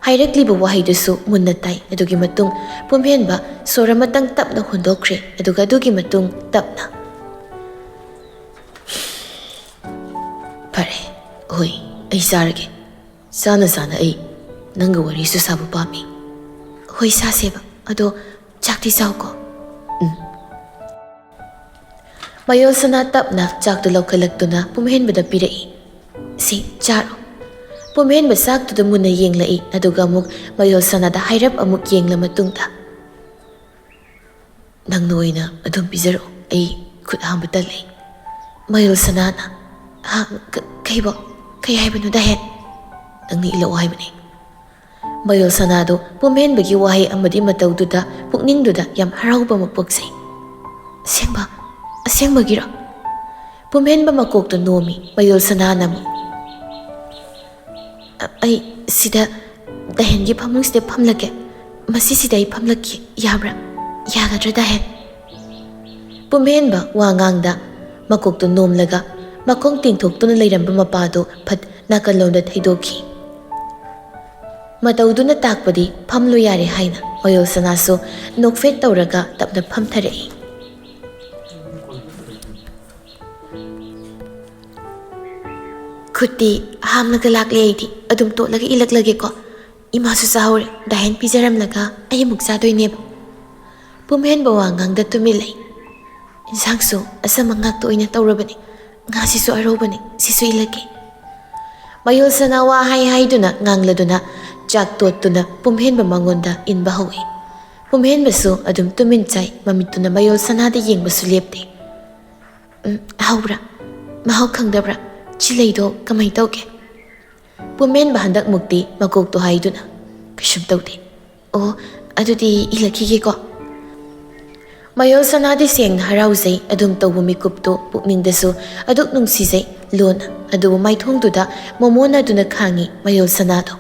ꯍꯥꯏꯔꯛꯂꯤꯕ ꯋꯥꯍꯩꯗꯨꯁꯨ ꯃꯨꯟꯅ ꯇꯥꯏ꯫ ꯑꯗꯨꯒꯤ ꯃꯇꯨꯡ ꯄꯨꯝꯍꯦꯟꯕ ꯁꯣꯔ ꯑꯃꯇꯪ ꯇꯞꯅ ꯍꯣꯟꯗꯣꯛꯈ꯭ꯔꯦ, ꯑꯗꯨꯒ ꯑꯗꯨꯒꯤ ꯃꯇꯨꯡ ꯇꯞꯅ, "ꯐꯔꯦ, ꯍꯣꯏ, ꯑꯩ ꯆꯥꯔꯒꯦ꯫ ꯆꯥꯅ ꯆꯥꯅ ꯑꯩ ꯅꯪꯒ ꯋꯥꯔꯤꯁꯨ ꯁꯥꯕ ꯄꯥꯝꯃꯤ꯫" "ꯍꯣꯏ, ꯁꯥꯁꯦꯕ꯫ ꯑꯗꯣ ꯆꯥꯛꯇꯤ ꯆꯥꯎꯀꯣ꯫" "ꯎꯝ꯫" ꯃꯌꯣꯜ ꯁꯅꯥ ꯇꯞꯅ ꯆꯥꯛꯇꯨ ꯂꯧꯈꯠꯂꯛꯇꯨꯅ ꯄꯨꯝꯍꯦꯟꯕꯗ ꯄꯤꯔꯛꯏ꯫ "ꯁꯤ ꯆꯥꯔꯣ꯫" ꯄꯨꯝꯍꯦꯟꯕ ꯆꯥꯛꯇꯨꯗ ꯃꯨꯟꯅ ꯌꯦꯡꯂꯛꯏ, ꯑꯗꯨꯒ ꯑꯃꯨꯛ ꯃꯌꯣꯜ ꯁꯅꯥꯗ ꯍꯥꯏꯔꯞ ꯑꯃꯨꯛ ꯌꯦꯡꯂ ꯃꯇꯨꯡꯗ, "ꯅꯪꯅ ꯑꯣꯏꯅ ꯑꯗꯨꯝ ꯄꯤꯖꯔꯛꯑꯣ, ꯑꯩ ꯈꯨꯠ ꯍꯥꯝꯕ ꯇꯜꯂꯦ꯫" ꯃꯌꯣꯜ ꯁꯅꯥꯅ, "ꯍꯥ? ꯀ-, ꯀꯩꯕꯣ? ꯀꯩ ꯍꯥꯏꯕꯅꯣ ꯗꯥꯍꯦꯟ?" "ꯅꯪꯅ ꯏꯜꯂꯛꯑꯣ ꯍꯥꯏꯕꯅꯦ꯫" ꯃꯌꯣꯜ ꯁꯅꯥꯗꯨ ꯄꯨꯝꯍꯦꯟꯕꯒꯤ ꯋꯥꯍꯩ ꯑꯃꯗꯤ ꯃꯇꯧꯗꯨꯗ ꯄꯨꯛꯅꯤꯡꯗꯨꯗ ꯌꯥꯝ ꯍꯔꯥꯎꯕ ꯑꯃ ꯄꯣꯛꯆꯩ꯫ "ꯑꯁꯦꯡꯕ? ꯑꯁꯦꯡꯕꯒꯤꯔꯣ?" ꯄꯨꯝꯍꯦꯟꯕ ꯃꯀꯣꯛꯇꯨ ꯅꯣꯝꯃꯤ꯫ ꯃꯌꯣꯜ ꯁꯅꯥꯅ ꯑꯃꯨꯛ, "ꯑ-, ꯑꯩ ꯁꯤꯗ ꯗꯥꯍꯦꯟꯒꯤ ꯐꯃꯨꯡꯁꯤꯗ ꯐꯝꯂꯒꯦ꯫ ꯃꯁꯤꯁꯤꯗ ꯑꯩ ꯐꯝꯂꯒꯦ꯫ ꯌꯥꯕ꯭ꯔꯥ? ꯌꯥꯒꯗ꯭ꯔꯥ ꯗꯥꯍꯦꯟ?" ꯄꯨꯝꯍꯦꯟꯕ ꯋꯥ ꯉꯥꯡꯗ ꯃꯀꯣꯛꯇꯨ ꯅꯣꯝꯂꯒ ꯃꯈꯣꯡ ꯇꯤꯡꯊꯣꯛꯇꯨꯅ ꯂꯩꯔꯝꯕ ꯃꯄꯥꯗꯨ ꯐꯠ ꯅꯥꯀꯜꯂꯣꯝꯗ ꯊꯩꯗꯣꯛꯈꯤ꯫ ꯃꯇꯧꯗꯨꯅ ꯇꯥꯛꯄꯗꯤ ꯐꯝꯂꯨ ꯌꯥꯔꯦ ꯍꯥꯏꯅ꯫ ꯃꯌꯣꯜ ꯁꯅꯥꯁꯨ ꯅꯣꯛꯐꯦꯠ ꯇꯧꯔꯒ ꯇꯞꯅ ꯐꯝꯊꯔꯛꯏ꯫ ꯈꯨꯠꯇꯤ ꯍꯥꯝꯂꯒ ꯂꯥꯛꯂꯦ, ꯑꯩꯗꯤ ꯑꯗꯨꯝ ꯇꯣꯠꯂꯒ ꯏꯜꯂꯛꯂꯒꯦꯀꯣ꯫ ꯏꯃꯥꯁꯨ ꯆꯥꯍꯧꯔꯦ, ꯗꯥꯍꯦꯟ ꯄꯤꯖꯔꯝꯂꯒ ꯑꯩ ꯑꯃꯨꯛ ꯆꯥꯗꯣꯏꯅꯦꯕ꯫ ꯄꯨꯝꯍꯦꯟꯕ ꯋꯥ ꯉꯥꯡꯗ ꯇꯨꯃꯤꯟ ꯂꯩ꯫ ꯏꯟꯁꯥꯡꯁꯨ ꯑꯆꯝꯕ ꯉꯥꯛꯇ ꯑꯣꯏꯅ ꯇꯧꯔꯕꯅꯤ꯫ ꯉꯥꯁꯤꯁꯨ ꯑꯔꯧꯕꯅꯤ, ꯁꯤꯁꯨ ꯏꯜꯂꯛꯀꯦ꯫ ꯃꯌꯣꯜ ꯁꯅꯥ ꯋꯥ ꯍꯥꯏ ꯍꯥꯏꯗꯨꯅ ꯉꯥꯡꯂꯗꯨꯅ ꯆꯥꯛ ꯇꯣꯠꯇꯨꯅ ꯄꯨꯝꯍꯦꯟꯕ ꯃꯉꯣꯟꯗ ꯏꯟꯕ ꯍꯧꯏ꯫ ꯄꯨꯝꯍꯦꯟꯕꯁꯨ ꯑꯗꯨꯝ ꯇꯨꯃꯤꯟ ꯆꯥꯏ, ꯃꯃꯤꯠꯇꯨꯅ ꯃꯌꯣꯜ ꯁꯅꯥꯗ ꯌꯦꯡꯕꯁꯨ ꯂꯦꯞꯇꯦ꯫ "ꯎꯝ, ꯍꯥꯎꯕ꯭ꯔꯥ? ꯃꯍꯥꯎ ꯈꯪꯗꯕ꯭ꯔꯥ? ꯆꯤꯂꯩꯗꯣ ꯀꯃꯥꯏ ꯇꯧꯒꯦ?" ꯄꯨꯝꯍꯦꯟꯕ ꯍꯟꯗꯛꯃꯨꯛꯇꯤ ꯃꯀꯣꯛꯇꯣ ꯍꯥꯏꯗꯨꯅ, "ꯀꯩꯁꯨꯝ ꯇꯧꯗꯦ꯫ ꯑꯣ, ꯑꯗꯨꯗꯤ ꯏꯜꯂꯛꯈꯤꯒꯦꯀꯣ꯫" ꯃꯌꯣꯜ ꯁꯅꯥꯗꯤ ꯁꯦꯡꯅ ꯍꯔꯥꯎꯖꯩ, ꯑꯗꯨꯝ ꯇꯧꯕ ꯃꯤꯀꯨꯞꯇꯣ ꯄꯨꯛꯅꯤꯡꯗꯁꯨ ꯑꯗꯨꯛ ꯅꯨꯡꯁꯤꯖꯩ꯫ ꯂꯣꯟꯅ ꯑꯗꯨꯕꯨ ꯃꯥꯏꯊꯣꯡꯗꯨꯗ ꯃꯣꯃꯣꯟꯅꯗꯨꯅ ꯈꯥꯡꯉꯤ ꯃꯌꯣꯜ ꯁꯅꯥꯗꯣ꯫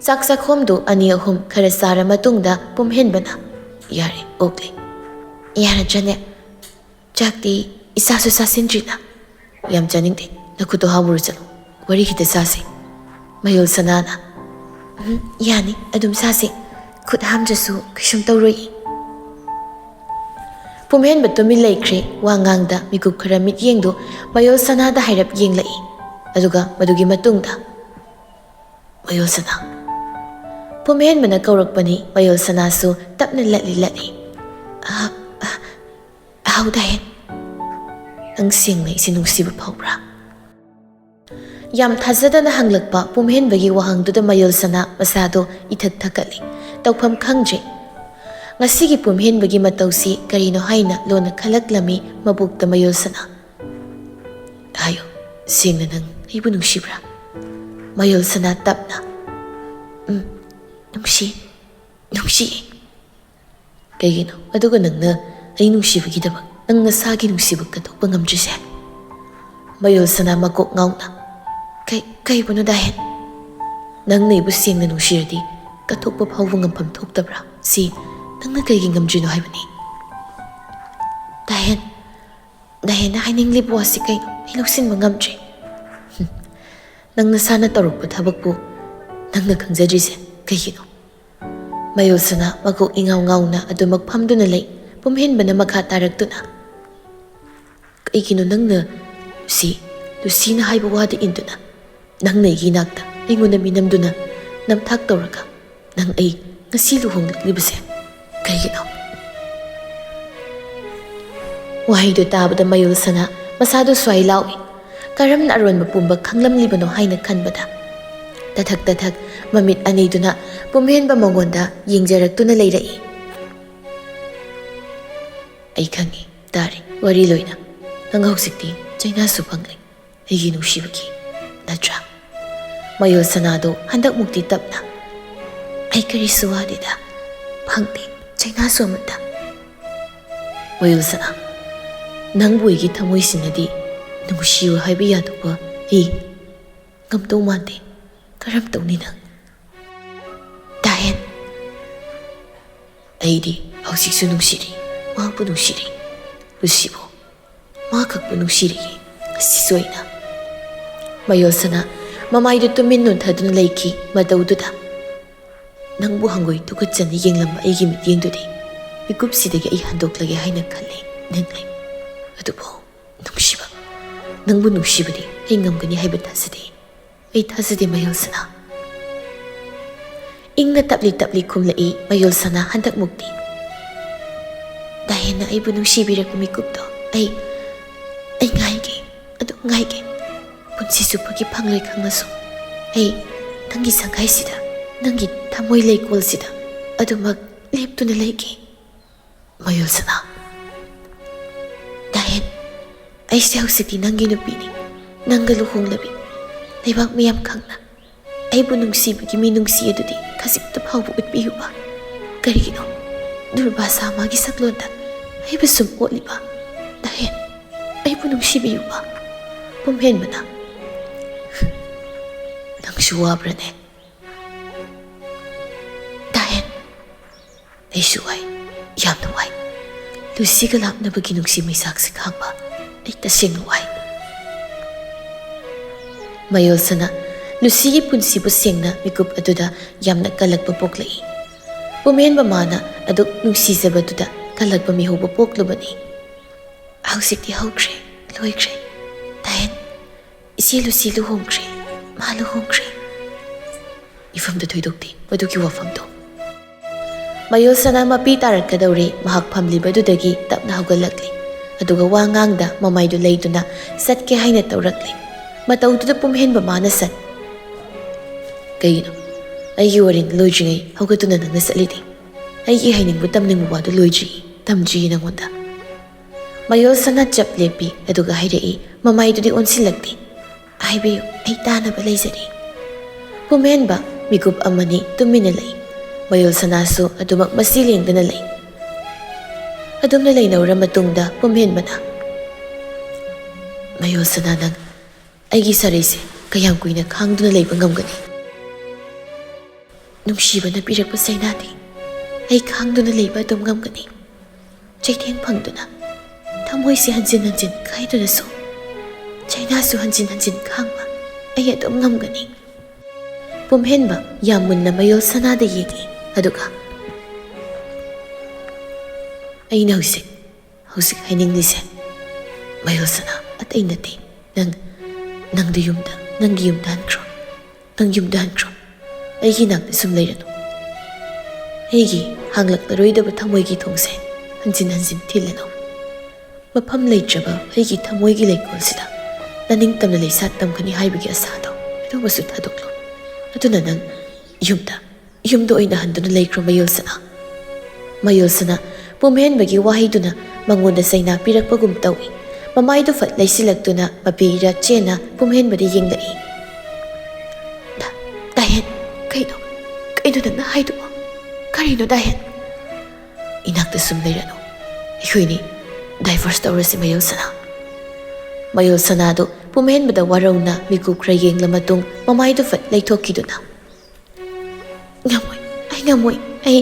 ꯆꯥꯛ ꯆꯥꯛꯈꯣꯝꯗꯨ ꯑꯅꯤ ꯑꯍꯨꯝ ꯈꯔ ꯆꯥꯔ ꯃꯇꯨꯡꯗ ꯄꯨꯝꯍꯦꯟꯕꯅ, "ꯌꯥꯔꯦ, ꯑꯣꯛꯂꯦ꯫ ꯌꯥꯔꯗ꯭ꯔꯅꯦ? ꯆꯥꯛꯇꯤ ꯏꯆꯥꯁꯨ ꯆꯥꯁꯤꯟꯗ꯭ꯔꯤꯅ꯫" "ꯌꯥꯝ ꯆꯥꯅꯤꯡꯗꯦ, ꯅꯈꯨꯠꯇꯣ ꯍꯥꯝꯃꯨꯔꯣ ꯆꯠꯂꯣ, ꯋꯥꯔꯤ ꯈꯤꯇ ꯁꯥꯁꯦ꯫" ꯃꯌꯣꯜ ꯁꯅꯥꯅ, "ꯎꯝ, ꯌꯥꯅꯤ, ꯑꯗꯨꯝ ꯁꯥꯁꯦ꯫ ꯈꯨꯠ ꯍꯥꯝꯗ꯭ꯔꯁꯨ ꯀꯩꯁꯨꯝ ꯇꯧꯔꯣꯏꯌꯦ꯫" ꯄꯨꯝꯍꯦꯟꯕ ꯇꯨꯃꯤꯟ ꯂꯩꯈ꯭ꯔꯦ꯫ ꯋꯥ ꯉꯥꯡꯗ ꯃꯤꯀꯨꯞ ꯈꯔ ꯃꯤꯠꯌꯦꯡꯗꯨ ꯃꯌꯣꯜ ꯁꯅꯥꯗ ꯍꯥꯏꯔꯞ ꯌꯦꯡꯂꯛꯏ꯫ ꯑꯗꯨꯒ ꯃꯗꯨꯒꯤ ꯃꯇꯨꯡꯗ, "ꯃꯌꯣꯜ ꯁꯅꯥ꯫" ꯄꯨꯝꯍꯦꯟꯕꯅ ꯀꯧꯔꯛꯄꯅꯤ꯫ ꯃꯌꯣꯜ ꯁꯅꯥꯁꯨ ꯇꯞꯅ ꯂꯠꯂꯤ ꯂꯠꯂꯤ꯫ "ꯑ, ꯑ, ꯍꯥꯎ ꯗꯥꯍꯦꯟ, ꯅꯪ ꯁꯦꯡꯅ ꯑꯩꯁꯦ ꯅꯨꯡꯁꯤꯕ ꯐꯥꯎꯕ꯭ꯔꯥ?" ꯌꯥꯝ ꯊꯥꯖꯗꯅ ꯍꯪꯂꯛꯄ ꯄꯨꯝꯍꯦꯟꯕꯒꯤ ꯋꯥꯍꯪꯗꯨꯗ ꯃꯌꯣꯜ ꯁꯅꯥ ꯃꯁꯥꯗꯣ ꯏꯊꯛ ꯊꯛꯀꯠꯂꯤ꯫ ꯇꯧꯐꯝ ꯈꯪꯗ꯭ꯔꯦ꯫ ꯉꯁꯤꯒꯤ ꯄꯨꯝꯍꯦꯟꯕꯒꯤ ꯃꯇꯧꯁꯤ ꯀꯔꯤꯅꯣ ꯍꯥꯏꯅ ꯂꯣꯟꯅ ꯈꯜꯂꯛꯂꯝꯃꯤ ꯃꯕꯨꯛꯇ ꯃꯌꯣꯜ ꯁꯅꯥ꯫ "ꯍꯥꯏꯌꯨ, ꯁꯦꯡꯅ ꯅꯪ ꯑꯩꯕꯨ ꯅꯨꯡꯁꯤꯕ꯭ꯔꯥ?" ꯃꯌꯣꯜ ꯁꯅꯥ ꯇꯞꯅ, "ꯎꯝ, ꯅꯨꯡꯁꯤ, ꯅꯨꯡꯁꯤ꯫" "ꯀꯩꯒꯤꯅꯣ? ꯑꯗꯨꯒ ꯅꯪꯅ ꯑꯩ ꯅꯨꯡꯁꯤꯕꯒꯤꯗꯃꯛ ꯅꯪ ꯅꯁꯥꯒꯤ ꯅꯨꯡꯁꯤꯕ ꯀꯠꯊꯣꯛꯄ ꯉꯝꯗ꯭ꯔꯤꯁꯦ?" ꯃꯌꯣꯜ ꯁꯅꯥ ꯃꯀꯣꯛ ꯉꯥꯎꯅ, "ꯀꯩ, ꯀꯩꯕꯨꯅꯣ ꯗꯥꯍꯦꯟ? ꯅꯪꯅ ꯑꯩꯕꯨ ꯁꯦꯡꯅ ꯅꯨꯡꯁꯤꯔꯗꯤ ꯀꯠꯊꯣꯛꯄ ꯐꯥꯎꯕ ꯉꯝꯐꯝ ꯊꯣꯛꯇꯕ꯭ꯔꯥ? ꯁꯤ ꯅꯪꯅ ꯀꯩꯒꯤ ꯉꯝꯗ꯭ꯔꯤꯅꯣ ꯍꯥꯏꯕꯅꯤ?" "ꯗꯥꯍꯦꯟ, ꯗꯥꯍꯦꯟꯅ ꯍꯥꯏꯅꯤꯡꯂꯤꯕ ꯋꯥꯁꯤ ꯀꯩꯅꯣ? ꯑꯩ ꯂꯧꯁꯤꯟꯕ ꯉꯝꯗ꯭ꯔꯦ꯫" "ꯅꯪ ꯅꯁꯥꯅ ꯇꯧꯔꯛꯄ ꯊꯕꯛꯄꯨ ꯅꯪꯅ ꯈꯪꯖꯗ꯭ꯔꯤꯁꯦ ꯀꯩꯒꯤꯅꯣ?" ꯃꯌꯣꯜ ꯁꯅꯥ ꯃꯀꯣꯛ ꯏꯉꯥꯎ ꯉꯥꯎꯅ ꯑꯗꯨꯃꯛ ꯐꯝꯗꯨꯅ ꯂꯩ꯫ ꯄꯨꯝꯍꯦꯟꯕꯅ ꯃꯈꯥ ꯇꯥꯔꯛꯇꯨꯅ, "ꯀꯩꯒꯤꯅꯣ ꯅꯪꯅ ꯁꯤ ꯂꯨꯁꯤꯅ ꯍꯥꯏꯕ ꯋꯥꯗ ꯏꯟꯗꯨꯅ ꯅꯪꯅ ꯑꯩꯒꯤ ꯏꯅꯥꯛꯇ ꯑꯩꯉꯣꯟꯗ ꯃꯤꯅꯝꯗꯨꯅ ꯅꯝꯊꯥꯛ ꯇꯧꯔꯒ ꯅꯪ ꯑꯩ ꯉꯁꯤ ꯂꯨꯍꯣꯡꯂꯛꯂꯤꯕꯁꯦ ꯀꯩꯒꯤꯅꯣ? ꯋꯥꯍꯩꯗꯨ ꯇꯥꯕꯗ ꯃꯌꯣꯜ ꯁꯅꯥ ꯃꯁꯥꯗꯨ ꯁ꯭ꯋꯥꯏ ꯂꯥꯎꯏ꯫ ꯀꯔꯝꯅ ꯑꯔꯣꯟꯕ ꯄꯨꯝꯕ ꯈꯪꯂꯝꯂꯤꯕꯅꯣ ꯍꯥꯏꯅ ꯈꯟꯕꯗ ꯇꯊꯛ ꯇꯊꯛ ꯃꯃꯤꯠ ꯑꯅꯤꯗꯨꯅ ꯄꯨꯝꯍꯦꯟꯕ ꯃꯉꯣꯟꯗ ꯌꯦꯡꯖꯔꯛꯇꯨꯅ ꯂꯩꯔꯛꯏ꯫ ꯑꯩ ꯈꯪꯏ, ꯇꯥꯔꯦ, ꯋꯥꯔꯤ ꯂꯣꯏꯅ꯫ ꯅꯪ ꯍꯧꯖꯤꯛꯇꯤ ꯆꯩꯅꯥꯁꯨ ꯐꯪꯂꯦ꯫ ꯑꯩꯒꯤ ꯅꯨꯡꯁꯤꯕꯒꯤ, ꯅꯠꯇ꯭ꯔꯥ? ꯃꯌꯣꯜ ꯁꯅꯥꯗꯣ ꯍꯟꯗꯛꯃꯨꯛꯇꯤ ꯇꯞꯅ, "ꯑꯩ ꯀꯔꯤꯁꯨ ꯋꯥꯗꯦꯗ, ꯐꯪꯗꯦ ꯆꯩꯅꯥꯁꯨ ꯑꯃꯠꯇ꯫" ꯃꯌꯣꯜ ꯁꯅꯥ, ꯅꯪꯕꯨ ꯑꯩꯒꯤ ꯊꯃꯣꯏꯁꯤꯅꯗꯤ ꯅꯨꯡꯁꯤꯌꯨ ꯍꯥꯏꯕ ꯌꯥꯗꯧꯕ ꯑꯩ ꯉꯝꯗꯧ ꯃꯥꯟꯗꯦ꯫ ꯀꯔꯝ ꯇꯧꯅꯤ ꯅꯪ? ꯗꯥꯍꯦꯟ, ꯑꯩꯗꯤ ꯍꯧꯖꯤꯛꯁꯨ ꯅꯨꯡꯁꯤꯔꯤ, ꯃꯍꯥꯛꯄꯨ ꯅꯨꯡꯁꯤꯔꯤ꯫ ꯂꯨꯁꯤꯕꯨ, ꯃꯥ ꯈꯛꯄꯨ ꯅꯨꯡꯁꯤꯔꯤꯌꯦ ꯉꯁꯤꯁꯨ ꯑꯩꯅ꯫ ꯃꯌꯣꯜꯁꯅꯥ ꯃꯃꯥꯏꯗꯨ ꯇꯨꯃꯤꯟ ꯅꯣꯟꯊꯗꯨꯅ ꯂꯩꯈꯤ꯫ ꯃꯇꯧꯗꯨꯗ ꯅꯪꯕꯨ ꯍꯪꯒꯣꯏ ꯇꯨꯀꯠꯆꯅ ꯌꯦꯡꯂꯝꯕ ꯑꯩꯒꯤ ꯃꯤꯠꯌꯦꯡꯗꯨꯗꯤ ꯃꯤꯀꯨꯞꯁꯤꯗꯒꯤ ꯑꯩ ꯍꯟꯗꯣꯛꯂꯒꯦ ꯍꯥꯏꯅ ꯈꯜꯂꯦ, ꯅꯤꯡꯂꯦ꯫ ꯑꯗꯨꯕꯨ ꯅꯨꯡꯁꯤꯕ, ꯅꯪꯕꯨ ꯅꯨꯡꯁꯤꯕꯗꯤ ꯑꯩ ꯉꯝꯒꯅꯤ ꯍꯥꯏꯕ ꯊꯥꯖꯗꯦ꯫ ꯑꯩ ꯊꯥꯖꯗꯦ, ꯃꯌꯣꯜꯁꯅꯥ꯫ ꯏꯪꯅ ꯇꯞꯂꯤ ꯇꯞꯂꯤ ꯈꯨꯝꯂꯛꯏ ꯃꯌꯣꯜꯁꯅꯥ ꯍꯟꯗꯛꯃꯨꯛꯇꯤ꯫ ꯗꯥꯍꯦꯟꯅ ꯑꯩꯕꯨ ꯅꯨꯡꯁꯤꯕꯤꯔꯛꯄ ꯃꯤꯀꯨꯞꯇꯣ ꯑꯩ, ꯑꯩ ꯉꯥꯏꯒꯦ, ꯑꯗꯨꯝ ꯉꯥꯏꯒꯦ꯫ ꯄꯨꯟꯁꯤ ꯆꯨꯞꯄꯒꯤ ꯐꯪꯂꯣꯏ ꯈꯪꯂꯁꯨ ꯑꯩ ꯅꯪꯒꯤ ꯁꯪꯒꯥꯏꯁꯤꯗ, ꯅꯪꯒꯤ ꯊꯃꯣꯏ ꯂꯩꯀꯣꯜꯁꯤꯗ ꯑꯗꯨꯃꯛ ꯂꯦꯞꯇꯨꯅ ꯂꯩꯒꯦ꯫ ꯃꯌꯣꯜꯁꯅꯥ꯫ ꯗꯥꯍꯦꯟ, ꯑꯩꯁꯦ ꯍꯧꯖꯤꯛꯇꯤ ꯅꯪꯒꯤ ꯅꯨꯄꯤꯅꯤ, ꯅꯪꯒ ꯂꯨꯍꯣꯡꯂꯕꯤ꯫ ꯂꯩꯕꯥꯛ ꯃꯤꯌꯥꯝ ꯈꯪꯅ ꯑꯩꯕꯨ ꯅꯨꯡꯁꯤꯕꯒꯤ ꯃꯤꯅꯨꯡꯁꯤ ꯑꯗꯨꯗꯤ ꯈꯖꯤꯛꯇ ꯐꯥꯎꯕ ꯎꯠꯄꯤꯌꯨꯕ꯫ ꯀꯔꯤꯒꯤꯅꯣ ꯗꯨꯔꯕꯥꯁꯥ ꯃꯥꯒꯤ ꯁꯛꯂꯣꯟꯗ ꯑꯩꯕꯨ ꯁꯨꯝ ꯑꯣꯠꯂꯤꯕ? ꯗꯥꯍꯦꯟ, ꯑꯩꯕꯨ ꯅꯨꯡꯁꯤꯕꯤꯌꯨꯕ꯫ ꯄꯨꯝꯍꯦꯟꯕꯅ, ꯅꯪꯁꯨ ꯋꯥꯕ꯭ꯔꯅꯦ? ꯗꯥꯍꯦꯟ, ꯑꯩꯁꯨ ꯋꯥꯏ, ꯌꯥꯝꯅ ꯋꯥꯏ꯫ ꯂꯨꯁꯤꯒ ꯂꯥꯞꯅꯕꯒꯤ ꯅꯨꯡꯁꯤ ꯃꯩꯁꯥꯛꯁꯦ ꯈꯥꯡꯕ ꯑꯩ ꯇꯁꯦꯡꯅ ꯋꯥꯏ꯫ ꯃꯌꯣꯜꯁꯅꯥ ꯂꯨꯁꯤꯒꯤ ꯄꯨꯟꯁꯤꯕꯨ ꯁꯦꯡꯅ ꯃꯤꯀꯨꯞ ꯑꯗꯨꯗ ꯌꯥꯝꯅ ꯀꯜꯂꯛꯄ ꯄꯣꯛꯂꯛꯏ꯫ ꯄꯨꯝꯍꯦꯟꯕ ꯃꯥꯅ ꯑꯗꯨꯛ ꯅꯨꯡꯁꯤꯖꯕꯗꯨꯗ ꯀꯜꯂꯛꯄ ꯃꯤꯍꯧꯕ ꯄꯣꯛꯂꯨꯕꯅꯤ꯫ ꯍꯧꯖꯤꯛꯇꯤ ꯍꯧꯈ꯭ꯔꯦ, ꯂꯣꯏꯈ꯭ꯔꯦ꯫ ꯗꯥꯍꯦꯟ, "ꯏꯆꯦ ꯂꯨꯁꯤ ꯂꯨꯍꯣꯡꯈ꯭ꯔꯦ, ꯃꯥ ꯂꯨꯍꯣꯡꯈ꯭ꯔꯦ"꯫ ꯏꯐꯝꯗ ꯊꯣꯏꯗꯣꯛꯇꯦ ꯃꯗꯨꯒꯤ ꯋꯥꯐꯝꯗꯣ꯫ ꯃꯌꯣꯜ ꯁꯅꯥ ꯃꯄꯤ ꯇꯥꯔꯛꯀꯗꯧꯔꯦ꯫ ꯃꯍꯥꯛ ꯐꯝꯂꯤꯕꯗꯨꯗꯒꯤ ꯇꯞꯅ ꯍꯧꯒꯠꯂꯛꯂꯤ꯫ ꯑꯗꯨꯒ ꯋꯥ ꯉꯥꯡꯗ ꯃꯃꯥꯏꯗꯨ ꯂꯩꯗꯨꯅ ꯆꯠꯀꯦ ꯍꯥꯏꯅ ꯇꯧꯔꯛꯂꯤ꯫ ꯃꯇꯧꯗꯨꯗ ꯄꯨꯝꯍꯦꯟꯕ ꯃꯥꯅ ꯁꯠ, "ꯀꯩꯒꯤꯅꯣ? ꯑꯩꯒꯤ ꯋꯥꯔꯦꯡ ꯂꯣꯏꯗ꯭ꯔꯤꯉꯩ ꯍꯧꯒꯠꯇꯨꯅ ꯅꯪꯅ ꯆꯠꯂꯤꯗꯤ? ꯑꯩꯒꯤ ꯍꯥꯏꯅꯤꯡꯕ ꯇꯝꯅꯤꯡꯕ ꯋꯥꯗꯨ ꯂꯣꯏꯗ꯭ꯔꯤ, ꯇꯝꯗ꯭ꯔꯤꯌꯦ ꯅꯪꯉꯣꯟꯗ"꯫ ꯃꯌꯣꯜ ꯁꯅꯥ ꯆꯞ ꯂꯦꯞꯄꯤ, ꯑꯗꯨꯒ ꯍꯥꯏꯔꯛꯏ, ꯃꯃꯥꯏꯗꯨꯗꯤ ꯑꯣꯟꯁꯤꯜꯂꯛꯇꯦ꯫ "ꯍꯥꯏꯕꯤꯌꯨ, ꯑꯩ ꯇꯥꯅꯕ ꯂꯩꯖꯔꯤ"꯫ ꯄꯨꯝꯍꯦꯟꯕ ꯃꯤꯀꯨꯞ ꯑꯃꯅꯤ ꯇꯨꯃꯤꯟꯅ ꯂꯩ꯫ ꯃꯌꯣꯜ ꯁꯅꯥꯁꯨ ꯑꯗꯨꯃꯛ ꯃꯁꯤ ꯂꯦꯡꯗꯅ ꯂꯩ꯫ ꯑꯗꯨꯝꯅ ꯂꯩꯅꯧꯔ ꯃꯇꯨꯡꯗ ꯄꯨꯝꯍꯦꯟꯕꯅ, "ꯃꯌꯣꯜ ꯁꯅꯥ, ꯅꯪ ꯑꯩꯒꯤ ꯁꯥꯔꯩꯁꯦ ꯀꯌꯥꯝ ꯀꯨꯏꯅ ꯈꯥꯡꯗꯨꯅ ꯂꯩꯕ ꯉꯝꯒꯅꯤ? ꯅꯨꯡꯁꯤꯕꯅ ꯄꯤꯔꯛꯄ ꯆꯩꯅꯥꯗꯤ ꯑꯩ ꯈꯥꯡꯗꯨꯅ ꯂꯩꯕ ꯑꯗꯨꯝ ꯉꯝꯒꯅꯤ꯫ ꯆꯩꯊꯦꯡ ꯐꯪꯗꯨꯅ, ꯊꯃꯣꯏꯁꯦ ꯍꯟꯖꯤꯟ ꯍꯟꯖꯤꯟ ꯀꯥꯏꯗꯨꯅꯁꯨ, ꯆꯩꯅꯥꯁꯨ ꯍꯟꯖꯤꯟ ꯍꯟꯖꯤꯟ ꯈꯥꯡꯕ ꯑꯩ ꯑꯗꯨꯝ ꯉꯝꯒꯅꯤ"꯫ ꯄꯨꯝꯍꯦꯟꯕ ꯌꯥꯝ ꯃꯨꯟꯅ ꯃꯌꯣꯜ ꯁꯅꯥꯗ ꯌꯦꯡꯏ, ꯑꯗꯨꯒ, "ꯑꯩꯅ ꯍꯧꯖꯤꯛ, ꯍꯧꯖꯤꯛ ꯍꯥꯏꯅꯤꯡꯂꯤꯁꯦ, ꯃꯌꯣꯜ ꯁꯅꯥ, ꯑꯇꯩ ꯅꯠꯇꯦ꯫ ꯅꯪ, ꯅꯪꯗꯤ ꯌꯨꯝꯗ, ꯅꯪꯒꯤ ꯌꯨꯝꯗ ꯍꯟꯈ꯭ꯔꯣ꯫ ꯅꯪ ꯌꯨꯝꯗ ꯍꯟꯈ꯭ꯔꯣ꯫ ꯑꯩꯒꯤ ꯏꯅꯥꯛꯇ ꯁꯨꯝ ꯂꯩꯔꯅꯨ꯫ ꯑꯩꯒꯤ ꯍꯥꯡꯂꯛꯂꯔꯣꯏꯗꯕ ꯊꯃꯣꯏꯒꯤ ꯊꯣꯡꯁꯦ ꯍꯟꯖꯤꯟ ꯍꯟꯖꯤꯟ ꯊꯤꯜꯂꯅꯨ꯫ ꯃꯐꯝ ꯂꯩꯇ꯭ꯔꯕ ꯑꯩꯒꯤ ꯊꯃꯣꯏꯒꯤ ꯂꯩꯀꯣꯜꯁꯤꯗ ꯅꯅꯤꯡꯇꯝꯅ ꯂꯩꯁꯥ ꯇꯝꯒꯅꯤ ꯍꯥꯏꯕꯒꯤ ꯑꯁꯥꯗꯣ ꯑꯗꯨꯃꯁꯨ ꯊꯥꯗꯣꯛꯂꯣ꯫ ꯑꯗꯨꯅ ꯅꯪ ꯌꯨꯝꯗ, ꯌꯨꯝꯗ ꯑꯣꯏꯅ ꯍꯟꯗꯨꯅ ꯂꯩꯈ꯭ꯔꯣ, ꯃꯌꯣꯜ ꯁꯅꯥ"꯫ ꯃꯌꯣꯜ ꯁꯅꯥ ꯄꯨꯝꯍꯦꯟꯕꯒꯤ ꯋꯥꯍꯩꯗꯨꯅ ꯃꯉꯣꯟꯗ ꯆꯩꯅꯥ ꯄꯤꯔꯛꯄꯒꯨꯝ ꯇꯧꯏ꯫ ꯃꯃꯥꯏꯗꯨ ꯐꯠ ꯂꯩꯁꯤꯜꯂꯛꯇꯨꯅ ꯃꯄꯤꯔ ꯆꯦꯟꯅ ꯄꯨꯝꯍꯦꯟꯕꯗ ꯌꯦꯡꯂꯛꯏ꯫ "ꯗꯥ-, ꯗꯥꯍꯦꯟ, ꯀꯩꯅꯣ, ꯀꯩꯅꯣ ꯅꯪꯅ ꯍꯥꯏꯗꯨꯕꯣ? ꯀꯔꯤꯅꯣ, ꯗꯥꯍꯦꯟ?" "ꯏꯅꯥꯛꯇ ꯁꯨꯝ ꯂꯩꯔꯅꯨ꯫ ꯑꯩꯈꯣꯏꯅꯤ divorce ꯇꯧꯔꯁꯤ, ꯃꯌꯣꯜ ꯁꯅꯥ"꯫ ꯃꯌꯣꯜ ꯁꯅꯥꯗꯨ ꯄꯨꯝꯍꯦꯟꯕꯗ ꯋꯥꯔꯧꯅ ꯃꯤꯀꯨꯞ ꯈꯔ ꯌꯦꯡꯂ ꯃꯇꯨꯡ ꯃꯃꯥꯏꯗꯨ ꯐꯠ ꯂꯩꯊꯣꯛꯈꯤꯗꯨꯅ, "ꯉꯝꯃꯣꯏ, ꯑꯩ ꯉꯝꯃꯣꯏ꯫ ꯑꯩ,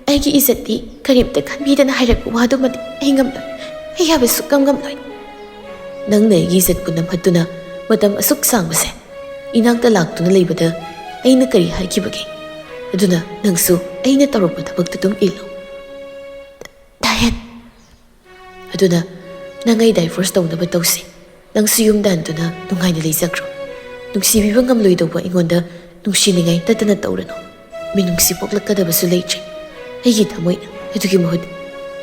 ꯑꯩꯒꯤ ꯏꯖꯠꯇꯤ ꯀꯔꯤꯝꯇ ꯈꯟꯕꯤꯗꯅ ꯍꯥꯏꯔꯛꯄ ꯋꯥꯗꯨꯃꯗꯤ ꯑꯩ ꯉꯝꯂꯣꯏ꯫ ꯑꯩ ꯌꯥꯕ ꯁꯨꯛꯉꯝ ꯉꯝꯂꯣꯏ"꯫ "ꯅꯪꯅ ꯑꯩꯒꯤ ꯏꯖꯠꯄꯨ ꯅꯝꯍꯠꯇꯨꯅ ꯃꯇꯝ ꯑꯁꯨꯛ ꯁꯥꯡꯕꯁꯦ ꯏꯅꯥꯛꯇ ꯂꯥꯛꯇꯨꯅ ꯂꯩꯕꯗ ꯑꯩꯅ ꯀꯔꯤ ꯍꯥꯏꯈꯤꯕꯒꯦ? ꯑꯗꯨꯅ ꯅꯪꯁꯨ ꯑꯩꯅ ꯇꯧꯔꯛꯄ ꯊꯕꯛꯇ ꯑꯗꯨꯝ ꯏꯜꯂꯨ"꯫ "ꯗꯥꯍꯦꯟ"꯫ "ꯑꯗꯨꯅ ꯅꯪ ꯑꯩ divorce ꯇꯧꯅꯕ ꯇꯧꯁꯤ"꯫ ꯅꯪꯁꯨ ꯌꯨꯝꯗ ꯍꯟꯗꯨꯅ ꯅꯨꯡꯉꯥꯏꯅ ꯂꯩꯖꯈ꯭ꯔꯣ꯫ ꯅꯨꯡꯁꯤꯕꯤꯕ ꯉꯝꯂꯣꯏꯗꯧꯕ ꯑꯩꯉꯣꯟꯗ ꯅꯨꯡꯁꯤꯅꯤꯡꯉꯥꯏ ꯇꯠꯇꯅ ꯇꯧꯔꯅꯨ꯫ ꯃꯤꯅꯨꯡꯁꯤ ꯄꯣꯛꯂꯛꯀꯗꯕꯁꯨ ꯂꯩꯇ꯭ꯔꯦ꯫ ꯑꯩꯒꯤ ꯊꯃꯣꯏꯅ ꯑꯗꯨꯒꯤ ꯃꯍꯨꯠ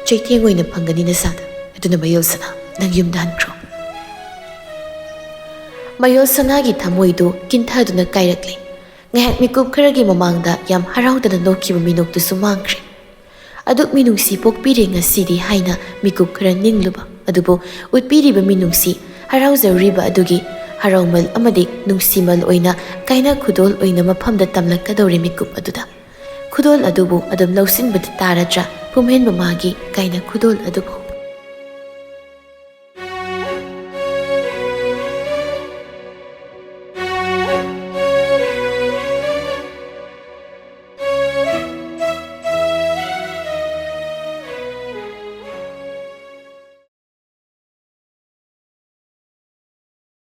ꯆꯩꯊꯦꯡ ꯑꯣꯏꯅ ꯐꯪꯒꯅꯤ ꯅꯁꯥꯗ꯫ ꯑꯗꯨꯅ ꯃꯌꯣꯜ ꯁꯅꯥ, ꯅꯪ ꯌꯨꯝꯗ ꯍꯟꯈ꯭ꯔꯣ꯫ ꯃꯌꯣꯜ ꯁꯅꯥꯒꯤ ꯊꯃꯣꯏꯗꯨ ꯀꯤꯟꯊꯗꯨꯅ ꯀꯥꯏꯔꯛꯂꯦ꯫ ꯉꯥꯏꯍꯥꯛ ꯃꯤꯀꯨꯞ ꯈꯔꯒꯤ ꯃꯃꯥꯡꯗ ꯌꯥꯝ ꯍꯔꯥꯎꯗꯅ ꯅꯣꯛꯈꯤꯕ ꯃꯤꯅꯣꯛꯇꯨꯁꯨ ꯃꯥꯡꯈ꯭ꯔꯦ꯫ ꯑꯗꯨꯛ ꯃꯤꯅꯨꯡꯁꯤ ꯄꯣꯛꯄꯤꯔꯦ ꯉꯁꯤꯗꯤ ꯍꯥꯏꯅ ꯃꯤꯀꯨꯞ ꯈꯔ ꯅꯤꯡꯂꯨꯕ ꯑꯗꯨꯕꯨ, ꯎꯠꯄꯤꯔꯤꯕ ꯃꯤꯅꯨꯡꯁꯤ ꯍꯔꯥꯎꯖꯔꯨꯔꯤꯕ ꯑꯗꯨꯒꯤ ꯍꯔꯥꯎꯃꯜ ꯑꯃꯗꯤ ꯅꯨꯡꯁꯤꯃꯜ ꯑꯣꯏꯅ ꯀꯥꯏꯅ ꯈꯨꯗꯣꯜ ꯑꯣꯏꯅ ꯃꯐꯝꯗ ꯇꯝꯂꯛꯀꯗꯧꯔꯦ ꯃꯤꯀꯨꯞ ꯑꯗꯨꯗ꯫ ꯈꯨꯗꯣꯜ ꯑꯗꯨꯕꯨ ꯑꯗꯨꯝ ꯂꯧꯁꯤꯟꯕꯗ ꯇꯥꯔꯗ꯭ꯔꯥ ꯄꯨꯝꯍꯦꯟ ꯃꯃꯥꯒꯤ ꯀꯥꯏꯅ ꯈꯨꯗꯣꯜ ꯑꯗꯨꯕꯨ?